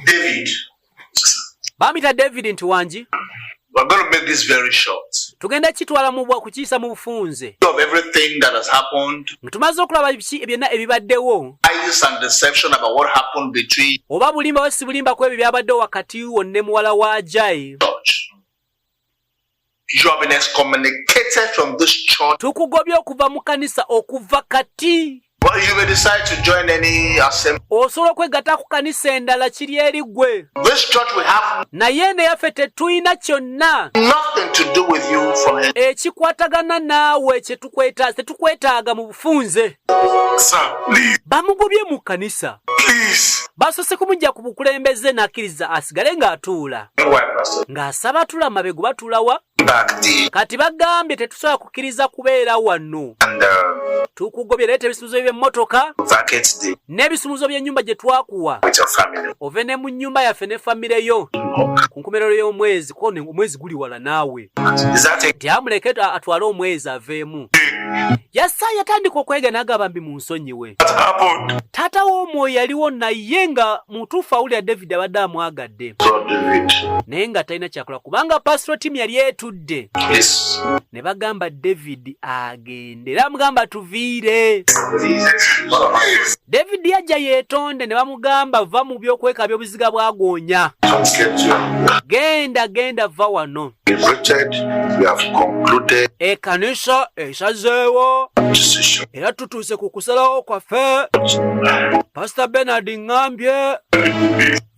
David, Baamuyita David nti wangi we're going to make this very short. tugenda kitwala mu bwa kukiisa mu bufunze. Of everything that has happened, Nga tumaze okulaba biki byonna ebibaddewo lies and deception about what happened between oba bulimba oba si bulimba ku ebyo byabaddewo wakati wo ne muwala wa Ajayi. church. You have been excommunicated from this church. Tukugobye okuva mu kkanisa okuva kati. Well, you may decide to join any assembly. Osobola okwegatta ku kkanisa endala kiri eri ggwe. This church will have Naye eno eyaffe tetulina kyonna nothing to do with you from here. ekikwatagana naawe kye tetukwetaaga mu bufunze. Sir, please, Bamugobye mu kkanisa. please. Basoose kumujja ku bukulembeze n'akkiriza asigale ng'atuula. Why, Pastor? Ng'asaba atula mabega batuula wa? Back the Kati bagambye tetusobola kukkiriza kubeera wano. and Tukugobye leeta ebisumuzo by'emmotoka vacate the n'ebisumuzo by'ennyumba gye twakuwa. with your family. Ove ne mu nnyumba yaffe ne famire yo ku nkomerero y'omwezi kuba omwezi guli wala naawe. Is that a Nti amuleke atwale omwezi aveemu. Yasa yatandika okwega n'agamba mbi mu nsonyiwe. What happened? Taata w'omwoyo yaliwo naye nga mutuufu awulira David abadde amwagadde. So David, Naye nga talina kyakola kubanga pastoral team yali etudde. please? Ne bagamba David agende era bamugamba tuviire. David yajja yeetonde ne bamugamba va mu by'okwekabya obuziga bwa goonya. don't get you. Genda genda va wano. Liberated, we have concluded Ekkanisa esazeewo decision. era tutuuse ku kusalawo kwaffe. Pastor Bernard ŋŋambye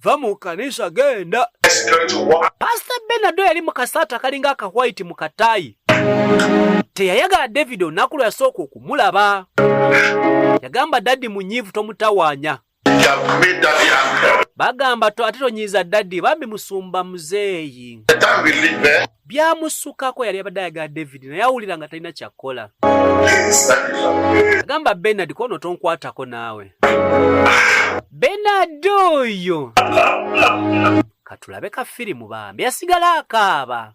va mu kkanisa genda. It's going to work. Pastor Bernard oyo yali mu kasaati akalinga aka white mu kataayi. Teyayagala David olunaku lwe yasooka okumulaba. Yagamba daddy munyiivu tomutawaanya. You have made daddy angry. Bagamba ate tonyiiza daddy, bambi musumba muzeeyi. The time we live, eh? Byamusukako, yali abadde ayagala David naye awulira nga talina kyakkola. Please. Agamba Bernard, kono tonkwatako naawe. Bernard oyo katulabe ka firimu, bambi yasigala akaaba.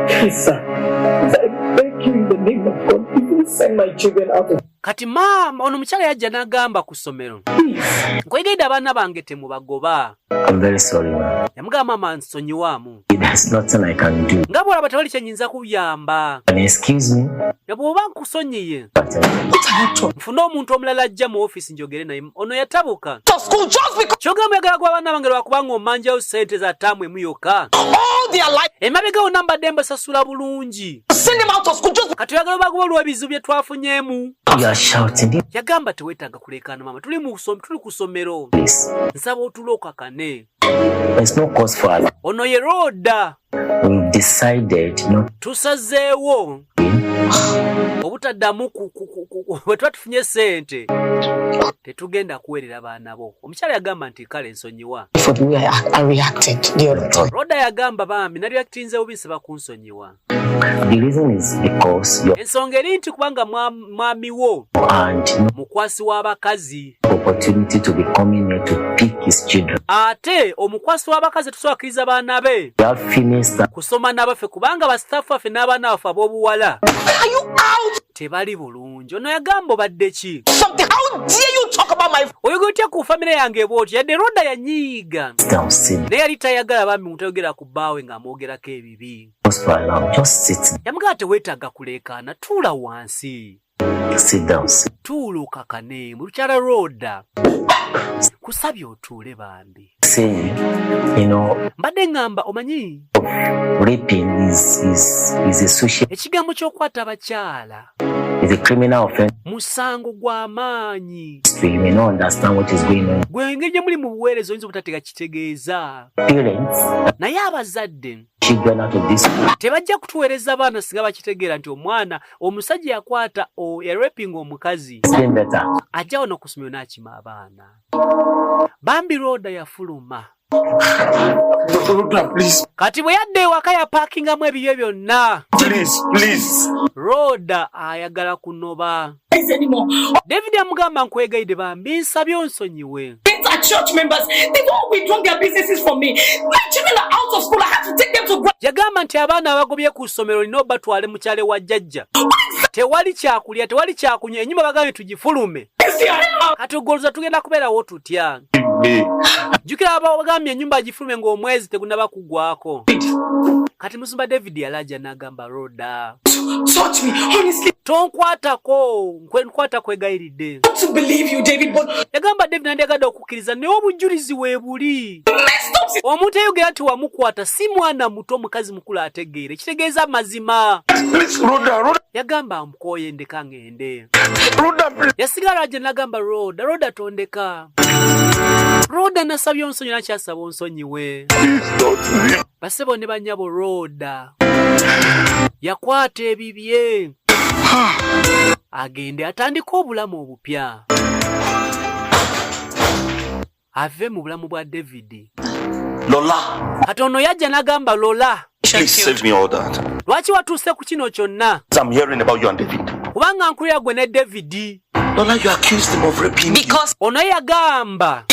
Please, sir. I beg you in the name of God, even send my children out of Kati maama ono omukyala yajja n'agamba ku ssomero, "Nkwegedde, abaana bange temubagoba." I'm very sorry, ma'am. Yamugamba, "Maama, nsonyiwaamu." There's nothing I can do. Nga bw'olaba tewali kyenyinza kuyamba. And excuse me, Ne bw'oba nkusonyiye, but nfune omuntu omulala ajja mu ofiisi njogere naye. Ono yatabuka. Kyogamba oyagala gwa abaana bange lwakubanga omanjayo ssente za ttaamu emu yokka? Emabega wonna mbadde mbasasula bulungi, kati oyagala obagoba olw'ebizibu bye twafunyeemu? You are shouting. Yagamba, "Teweetaaga kuleekaana maama, tuli ku ssomero." Please. Nsaba otuule okakane. There's no cause for alarm. Ono ye Rooda. We've decided not Tusazeewo obutaddamu bwe tuba tufunye ssente tetugenda kuweerera baana bo. Omukyala yagamba nti, "Kale, nsonyiwa." For the way I reacted the other time. Roda yagamba, "Bambi, nareactinze bubi, nsaba kunsonyiwa." The reason is because your Ensonga eri nti kubanga mwami wo and no mukwasi w'abakazi. opportunity to be coming here to pick his children. Ate omukwasi w'abakazi tusobola akkiriza baana be We have female staff kusoma n'abaffe, kubanga basitaafu baffe n'abaana baffe ab'obuwala tebali bulungi. Ono yagamba, "Obadde ki? Oyogera otya ku famire yange bw'otyo?" Yadde Roda yanyiiga, down, sit naye yali tayagala bambi muntu ayogera ku bbaawe ng'amwogerako ebibi. cause for alarm. Just sit, Yamugamba, "Teweetaaga kuleekaana, tuula wansi." Sit down, sit. Tuula okakane. Mu lukyala Roda, kusabye otuule bambi. Saying, Mbadde ŋŋamba, omanyi, raping is a social ekigambo ky'okwata abakyala is a criminal offense. musango gw'amaanyi. You may not understand what is going on. Gwe engeri gye muli mu buweereza oyinza obutatega kitegeeza. Parents, Naye abazadde children out of this school. tebajja kutuweereza baana singa bakitegeera nti omwana omusajja yakwata yarapinga omukazi. Explain better. Ajja wano ku ssomero n'akima abaana. Bambi Rooda yafuluma. Rhoda, please, Kati bwe yadda ewaka yapaakingamu ebibyo byonna. Please, please. Rooda ayagala kunoba. David amugamba, "Nkwegayidde bambi, nsabye onsonyiwe." Are church members. They've all withdrawn their businesses from me. My children are out of school. I have to take them to Yagamba nti abaana abagobye ku ssomero nina obatwale mu kyalo wa jjajja, tewali kyakulya, tewali kyakunywa, ennyumba bagambye tugifulume. Kati ogoloza tugenda kubeerawo tutya? Jjukira abagambye ennyumba agifulume ng'omwezi tegunaba kuggwako. Kati musumba David yalaja n'agamba, "Roda, Touch me. Honestly, tonkwatako, nkwata kwegayiridde." to believe you, David, but Yagamba, "David, nandyagadde okukkiriza, naye obujulizi weebuli. Omuntu eyogera nti wamukwata si mwana muto, omukazi mukulu ategeere, kitegeeza mazima." Please, Rhoda, Rhoda, Yagamba, "Mukooye, ndeka ngende." Rhoda, please. Yasigala aje nagamba, "Roda, Roda, tondeka. Roda, nasabye onsonyi, nakyasaba onsonyiwe." Please don't leave. Basebo ne banyabo, Roda yakwata ebibye agende atandike obulamu obupya, ave mu bulamu bwa David. Lola, Kati ono yajja n'agamba, "Lola, please save me all that. lwaki watuuse ku kino kyonna?" I'm hearing about you and David. Kubanga nkulira gwe ne David. Lola, you accused him of raping you. Because Ono yagamba,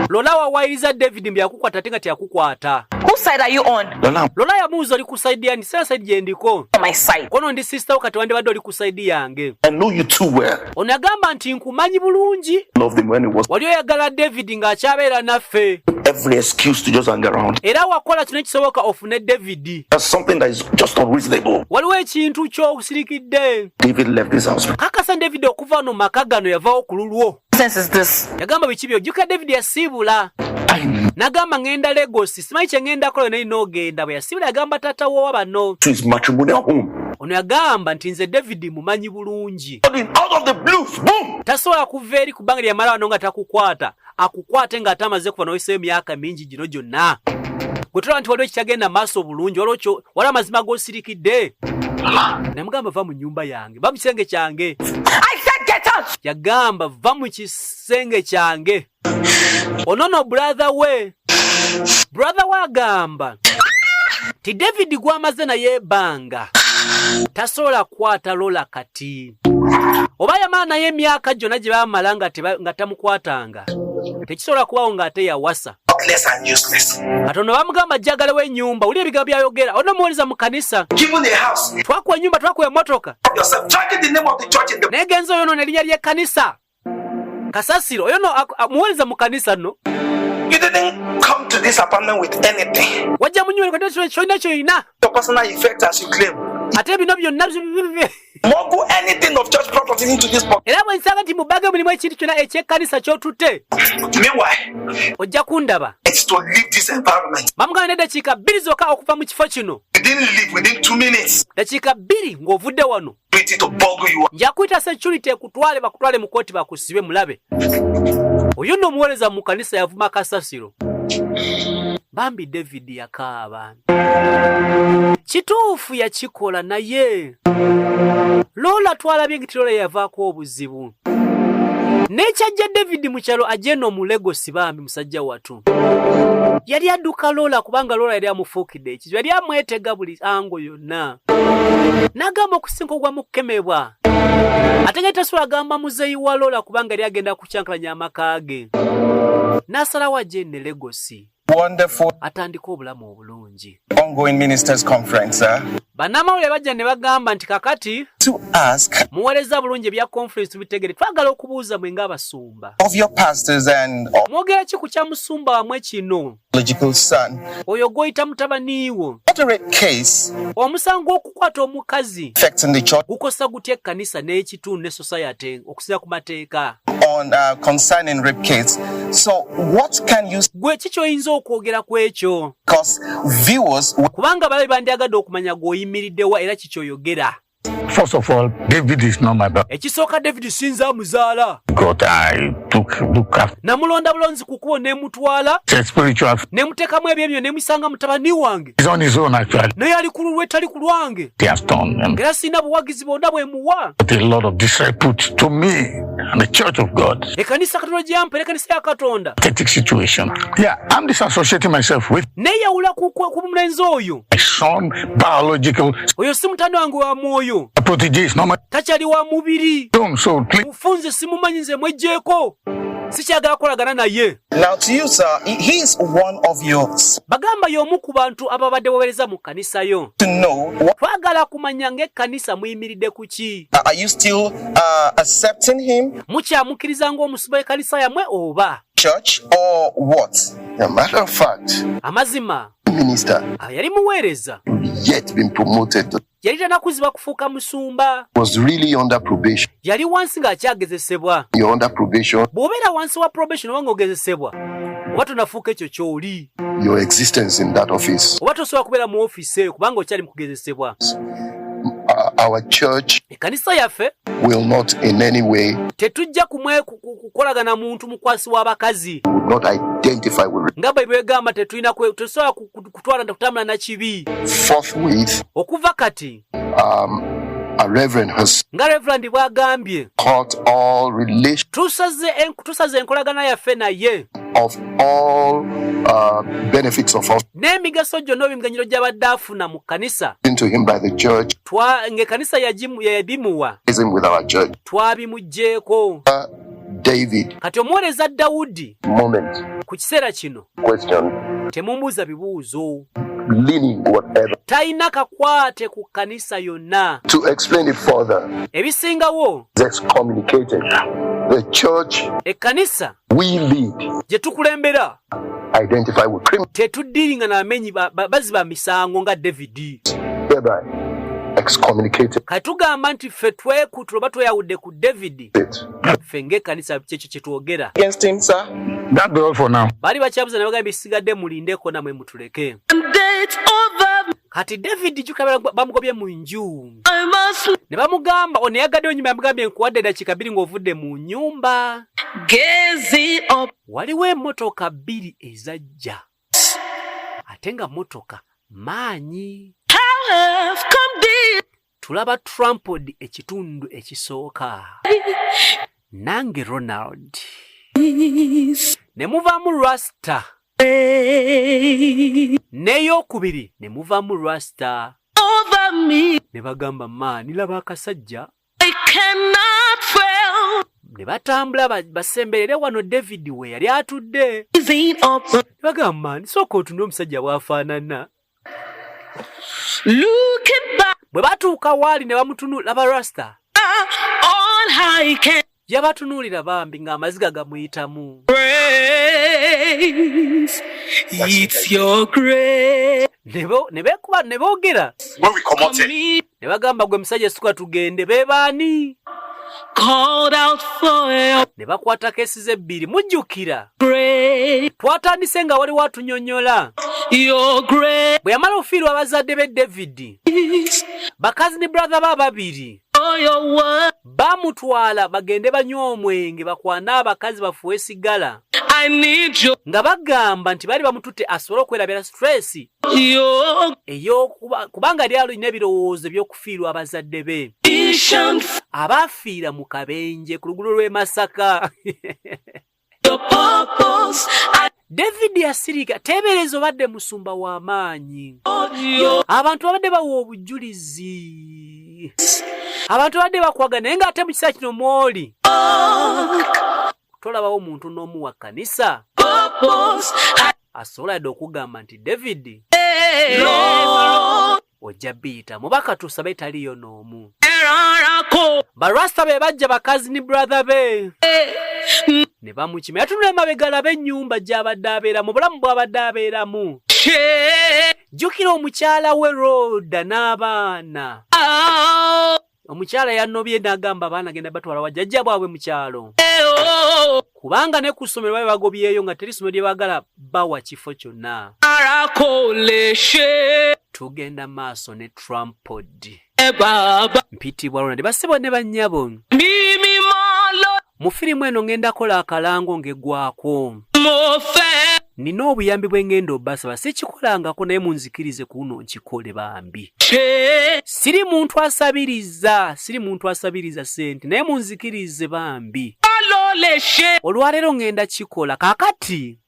"Lola, wawayiriza David mbu yakukwata ate nga teyakukwata." Whose side are you on? Lola, Lola yamubuuza, "Oli ku side yani?" "Sina side gye ndiko." On my side. Kono ndi sister wo, kati wandibadde oli ku side yange. I know you too well. Ono yagamba nti, "Nkumanyi bulungi. Loved him when he was Wali oyagala David ng'akyabeera naffe, every excuse to just hang around. era wakola kino ekisoboka ofune David." That's something that is just unreasonable. Waliwo ekintu ky'osirikidde. David left this house. Kakasa David okuva wano mu maka gano yavaawo ku lulwo. Sense is this? Yagamba, "Biki byo?" Jjukira David yasiibula I n'agamba, "Ŋŋenda Lagos, simanyi kye ŋŋenda kola, naye n'ogenda." Bwe yasiibula yagamba taata woowa bano. To his matrimonial home. Ono yagamba nti, "Nze David mumanyi bulungi. Out of the blues, boom! Tasobola kuva eri kubanga lyamala wano nga takukwata, akukwate ng'ate amaze kuva n'oyiseyo emyaka mingi gino gyonna. Gwe tolaba nti waliwo ekitagenda maaso bulungi, waliwo waliwo amazima g'osirikidde." Namugamba, "Va mu nnyumba yange, va mu kisenge kyange." I said Get out! Yagamba va mu kisenge kyange. Onono brother we, brother we agamba ti David gwamaze naye ebbanga tasobola kukwata Lola kati, oba yamala naye emyaka gyonna gye bamala nga tamukwatanga, tekisobola kubawo ng'ate yawasa. Worthless and useless. Katono bamugamba jjagalawo ennyumba. Wulira ebigambo byayogera ono muwuliza mu kanisa. Given a house, Twakuwa ennyumba, twakuwa emmotoka, yourself, dragging the name of the church in the naye genza oyonoona erinnya ly'ekkanisa. Kasasiro oyo no muwuliza mu kanisa nno. You didn't come to this apartment with anything. Wajja mu nyumba kyolina kyolina. Your personal effects, as you claim. Ate bino byonna Smuggle anything of church property into this pocket. Era bwe nsanga nti mu bbaga mulimu ekintu kyonna eky'ekkanisa ky'otutte, Meanwhile, ojja kundaba. it's to leave this environment. Bamugamba n'eddakiika 2 zokka okuva mu kifo kino. You didn't leave within 2 minutes. Dakiika 2 ng'ovudde wano. Ready to boggle you. Nja kuyita security ekutwale, bakutwale mu kooti bakusibe mulabe. Oyo nno omuweereza mu kanisa yavuma kasasiro. Bambi David yakaaba. Kituufu yakikola, naye Lola twalabye nti Lola yavaako obuzibu. N'ekyajja David mu kyalo ajja eno mu Lagos, bambi musajja watu. Yali adduka Lola kubanga Lola yali amufuukidde ekizibu, yali amwetega buli ango yonna. N'agamba okusinga ogwa mu kukemebwa. Ate nga tasobola agamba muzeeyi wa Lola kubanga yali agenda kukyankalanya amaka ge. N'asalawo ajje ne Lagos. Wonderful Atandika obulamu obulungi. ongoing ministers conference, sir. Bannamawulire bajja ne bagamba nti kakati To ask muweereza bulungi ebya conference tubitegere, twagala okubuuza mwe ng'abasumba. of your pastors and Mwogera ki ku kya musumba wammwe kino? biological son, Oyo gw'oyita mutabani wo. what a rape case Omusango gw'okukwata omukazi affecting the church gukosa gutya ekkanisa n'ekitundu ne society okusinziira ku mateeka? on concerning rape case. So what can you Gwe ki ky'oyinza okwogera ku ekyo? Because viewers Kubanga balabi bandyagadde okumanya gw'oyimiriddewa era ki ky'oyogera. First of all, David is not my brother. Ekisooka David sinza amuzaala. God, I took look after Namulonda bulonzi ku kkubo ne mutwala, a spiritual. ne muteekamu ebyebyo ne musanga mutabani wange. He's on his own actually. Naye ali ku lulwe tali ku lwange. He has done Era sirina buwagizi bwonna bwe muwa. a lot of disrepute to me and the Church of God. Ekkanisa Katonda gye yampa era ekkanisa ya Katonda. Pathetic situation. Yeah, I'm disassociating myself with Neeyawula ku mulenzi oyo. my son, biological Oyo si mutabani wange wa mwoyo. protege is not my Takyali wa mubiri. own. So please. Mufunze simumanyi nze mweggyeko. Sikyagala kukolagana naye. Now to you, sir, he is one of your Bagamba y'omu ku bantu ababadde baweereza mu kkanisa yo. to know what Twagala kumanya ng'ekkanisa muyimiridde ku ki. are you still accepting him Mukyamukkiriza ng'omusumba w'ekkanisa yammwe oba? church or what? A matter of fact, Amazima minister yali muweereza. yet been promoted to, Yali tannakuzibwa kufuuka musumba. was really under probation. Yali wansi ng'akyagezesebwa. You're under probation. Bw'obeera wansi wa probation oba ng'ogezesebwa, oba tonafuuka ekyo ky'oli. Your existence in that office. Oba tosobola kubeera mu ofiisi eyo kubanga okyali mu kugezesebwa. Our church Ekkanisa yaffe will not in any way tetujja kukolagana muntu mukwasi w'abakazi. would not identify with Nga Bayibuli egamba tetulina tetusobola kutwala kutambula na kibi. Forthwith, Okuva kati a reverend has nga Reverend bw'agambye cut all relations tusaze enkolagana yaffe naye of all benefits of us n'emigaso gyonna oba emiganyiro gy'abadde afuna mu kkanisa to him by the church, ng'ekkanisa yabimuwa him with our church. twabimuggyeeko. David Kati omuweereza Dawudi moment ku kiseera kino question temumbuuza bibuuzo. leaning whatever Talina kakwate ku kkanisa yonna. to explain it further. Ebisingawo Is excommunicated. The church ekkanisa we lead gye tukulembera identify with criminals, tetuddiringa n'amenyi bazzi ba misango nga David. thereby excommunicated Kati tugamba nti ffe twekutula oba tweyawudde ku David. it. Ffe ng'ekkanisa kyekyo kye twogera. Against him, sir? That be all for now. Baali bakyabuza ne bagamba ebisigadde mulindeko nammwe mutuleke. Kati David jjukira bamugobye mu nju. Ne bamugamba ono yagaddeyo nnyumba yamugambye nkuwadde eddakiika 2 ng'ovudde mu nnyumba. Waliwo emmotoka 2 ezajja. Ate nga mmotoka maanyi. Tulaba Trampled ekitundu ekisooka. Nange Ronald. Ne muvaamu Rasta. N'eyokubiri ne muvaamu Rasta. Ne bagamba maani laba akasajja. Ne batambula basemberere wano David we yali atudde. Ne bagamba maani sooka otunule omusajja bw'afaanana. Bwe batuuka waali ne bamutunula laba Rasta. Yabatunuulira bambi ng'amaziga gamuyitamu. Ne beekuba ne boogera. Ne bagamba gwe musajja situka tugende be baani? Ne bakwata keesi z'ebbiri mujjukira. Twatandise nga waliwo atunyonnyola. Bwe yamala okufiirwa abazadde be David, bakazi ne brother ba babiri bamutwala bagende banywe omwenge bakwane abakazi bafuwe sigala nga bagamba nti baali bamututte asobole okwerabira stress ey'okuba kubanga yali alina ebirowoozo by'okufiirwa abazadde be abaafiira mu kabenje ku luguudo lw'e Masaka. David yasirika. Teebereza obadde musumba w'amaanyi, abantu babadde bawa obujulizi, abantu babadde bakwaga, naye ng'ate mu kiseera kino mw'oli tolabawo omuntu n'omu wa kkanisa asobola yadde okugamba nti David ojja biyita mubaka tusabe taliyo n'omu. Barasta be bajja bakazi ni brother be ne bamukima. Yatunula emabega alaba ennyumba gy'abadde abeeramu, obulamu bw'abadde abeeramu. Jjukira omukyala we Roda n'abaana. Omukyala yanobye n'agamba abaana genda batwala wa jjajja bwabwe mu kyalo, kubanga ne ku ssomero babe bagobyeyo nga teri ssomero lye baagala bawa kifo kyonna. Tugenda maaso ne Trampled. Mpitibwa Ronald. Bassebo ne bannyabo, mu firimu eno ngenda kola akalango ng'eggwako. Nina obuyambi bwe ngenda obbasaba, sikikolangako naye munzikirize kuno nkikole bambi. Siri muntu asabiriza, siri muntu asabiriza ssente, naye munzikirize bambi. Olwaleero ngenda kikola. Kaakati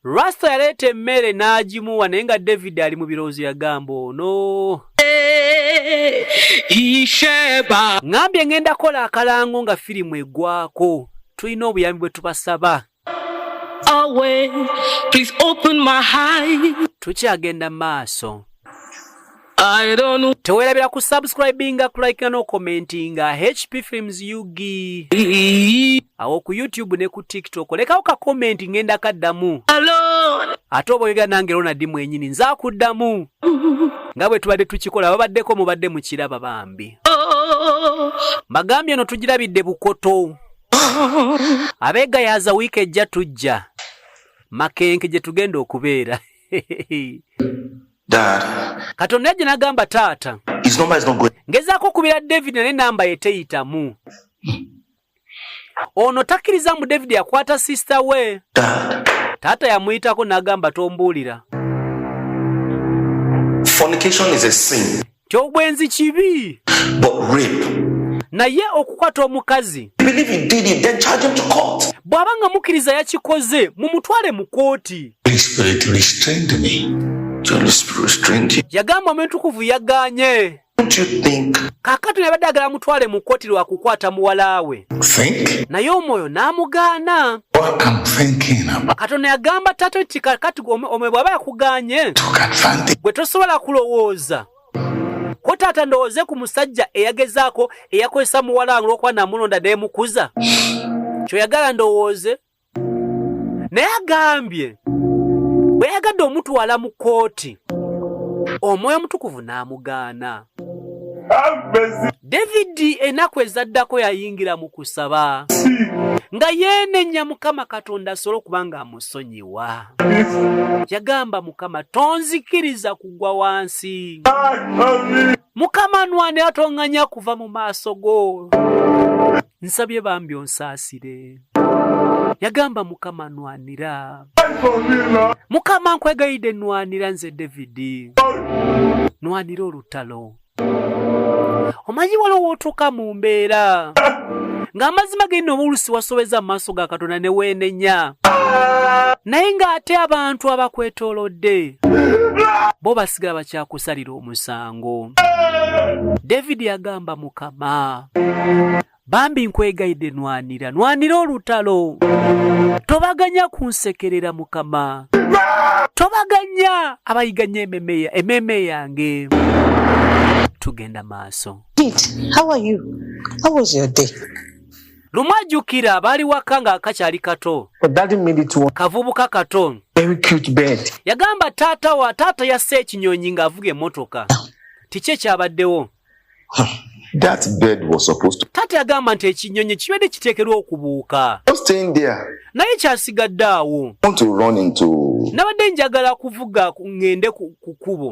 Rasta yaleeta emmere n'agimuwa, naye nga David ali mu birowoozo. Yagamba ono ŋŋambye ŋŋenda kola akalango nga firimu eggwako. Tulina obuyambi bwe tubasaba. Please open my eyes. Tukyagenda maaso. I don't know. Teweerabira ku subscribinga, kulikinga n'okommentinga HP Films UG awo ku YouTube ne ku TikTok. Lekawo ka comment, ngenda kaddamu. Alone. Ate oba oyogera nange Ronald mwenyini, nze akuddamu nga bwe tubadde tukikola. Babaddeko mubadde mukiraba bambi. Oh. Mbagambye eno tugirabidde Bukoto. Abeegayaza wiiki ejja tujja Makenke gye tugenda okubeera. Dad, Katonda yajja n'agamba taata. His number is not going. Ngezaako okubira David naye namba ye teyitamu. Ono takkiriza mu David yakwata sister we. Dad, Taata yamuyitako n'agamba tombuulira. Fornication is a sin, Nti obwenzi kibi, but rape. Naye okukwata omukazi. Believe he did it, then charge him to court. Bw'aba nga mukkiriza yakikoze, mumutwale mu kooti. Holy Spirit restrained me. The Holy Spirit restrained you. Yagamba omutukuvu yagaanye. Don't you think? Kaakati yabadde agala mutwale mu kkooti lwa kukwata muwala we, Think naye omwoyo n'amugaana. What I'm thinking about. Katonda yagamba taata nti kakati omwoyo bw'aba yakugaanye, Took advantage. gwe tosobola kulowooza ko taata ndowooze ku musajja eyagezaako eyakozesa muwala wange olwokuba namulonda neemukuza kyoyagala ndowooze. Naye agambye bwe yagadde omutwala mu kkooti, omwoyo omutukuvu n'amugaana. David ennaku ezaddako yayingira mu kusaba nga yeenenya Mukama Katonda asobole okuba nga amusonyiwa. Yagamba, Mukama, tonzikiriza kugwa wansi. Mukama nwanira, toŋŋanya kuva mu maaso go. Nsabye bambi onsaasire. Yagamba, Mukama nwanira, Mukama nkwegayidde nwanira nze David, nwanira olutalo. Omanyi waliwo wootuuka mu mbeera ng'amazima g'enno oba olusi wasobeza mu maaso ga Katonda ne weenenya, naye ng'ate abantu abakwetoolodde bo basigala bakyakusalira omusango. David yagamba, Mukama, bambi nkwegayidde, nwanira, nwanira olutalo, tobaganya kunsekerera. Mukama, tobaganya abayiganya ememe yange. Tugenda maaso. Pete, how are you? How was your day? Lumu ajjukira baali waka nga kakyali kato. But daddy made it one Kavubuka kato. very cute bird. Yagamba taata wa taata yasse ekinyonyi ng'avuga emmotoka. Kiki ekyabaddewo? That bird was supposed to Taata yagamba nti ekinyonyi kibadde kiteekerwa okubuuka, just staying there. Naye kyasigadde awo. Want to run into Nabadde njagala kuvuga ŋŋende ku kkubo.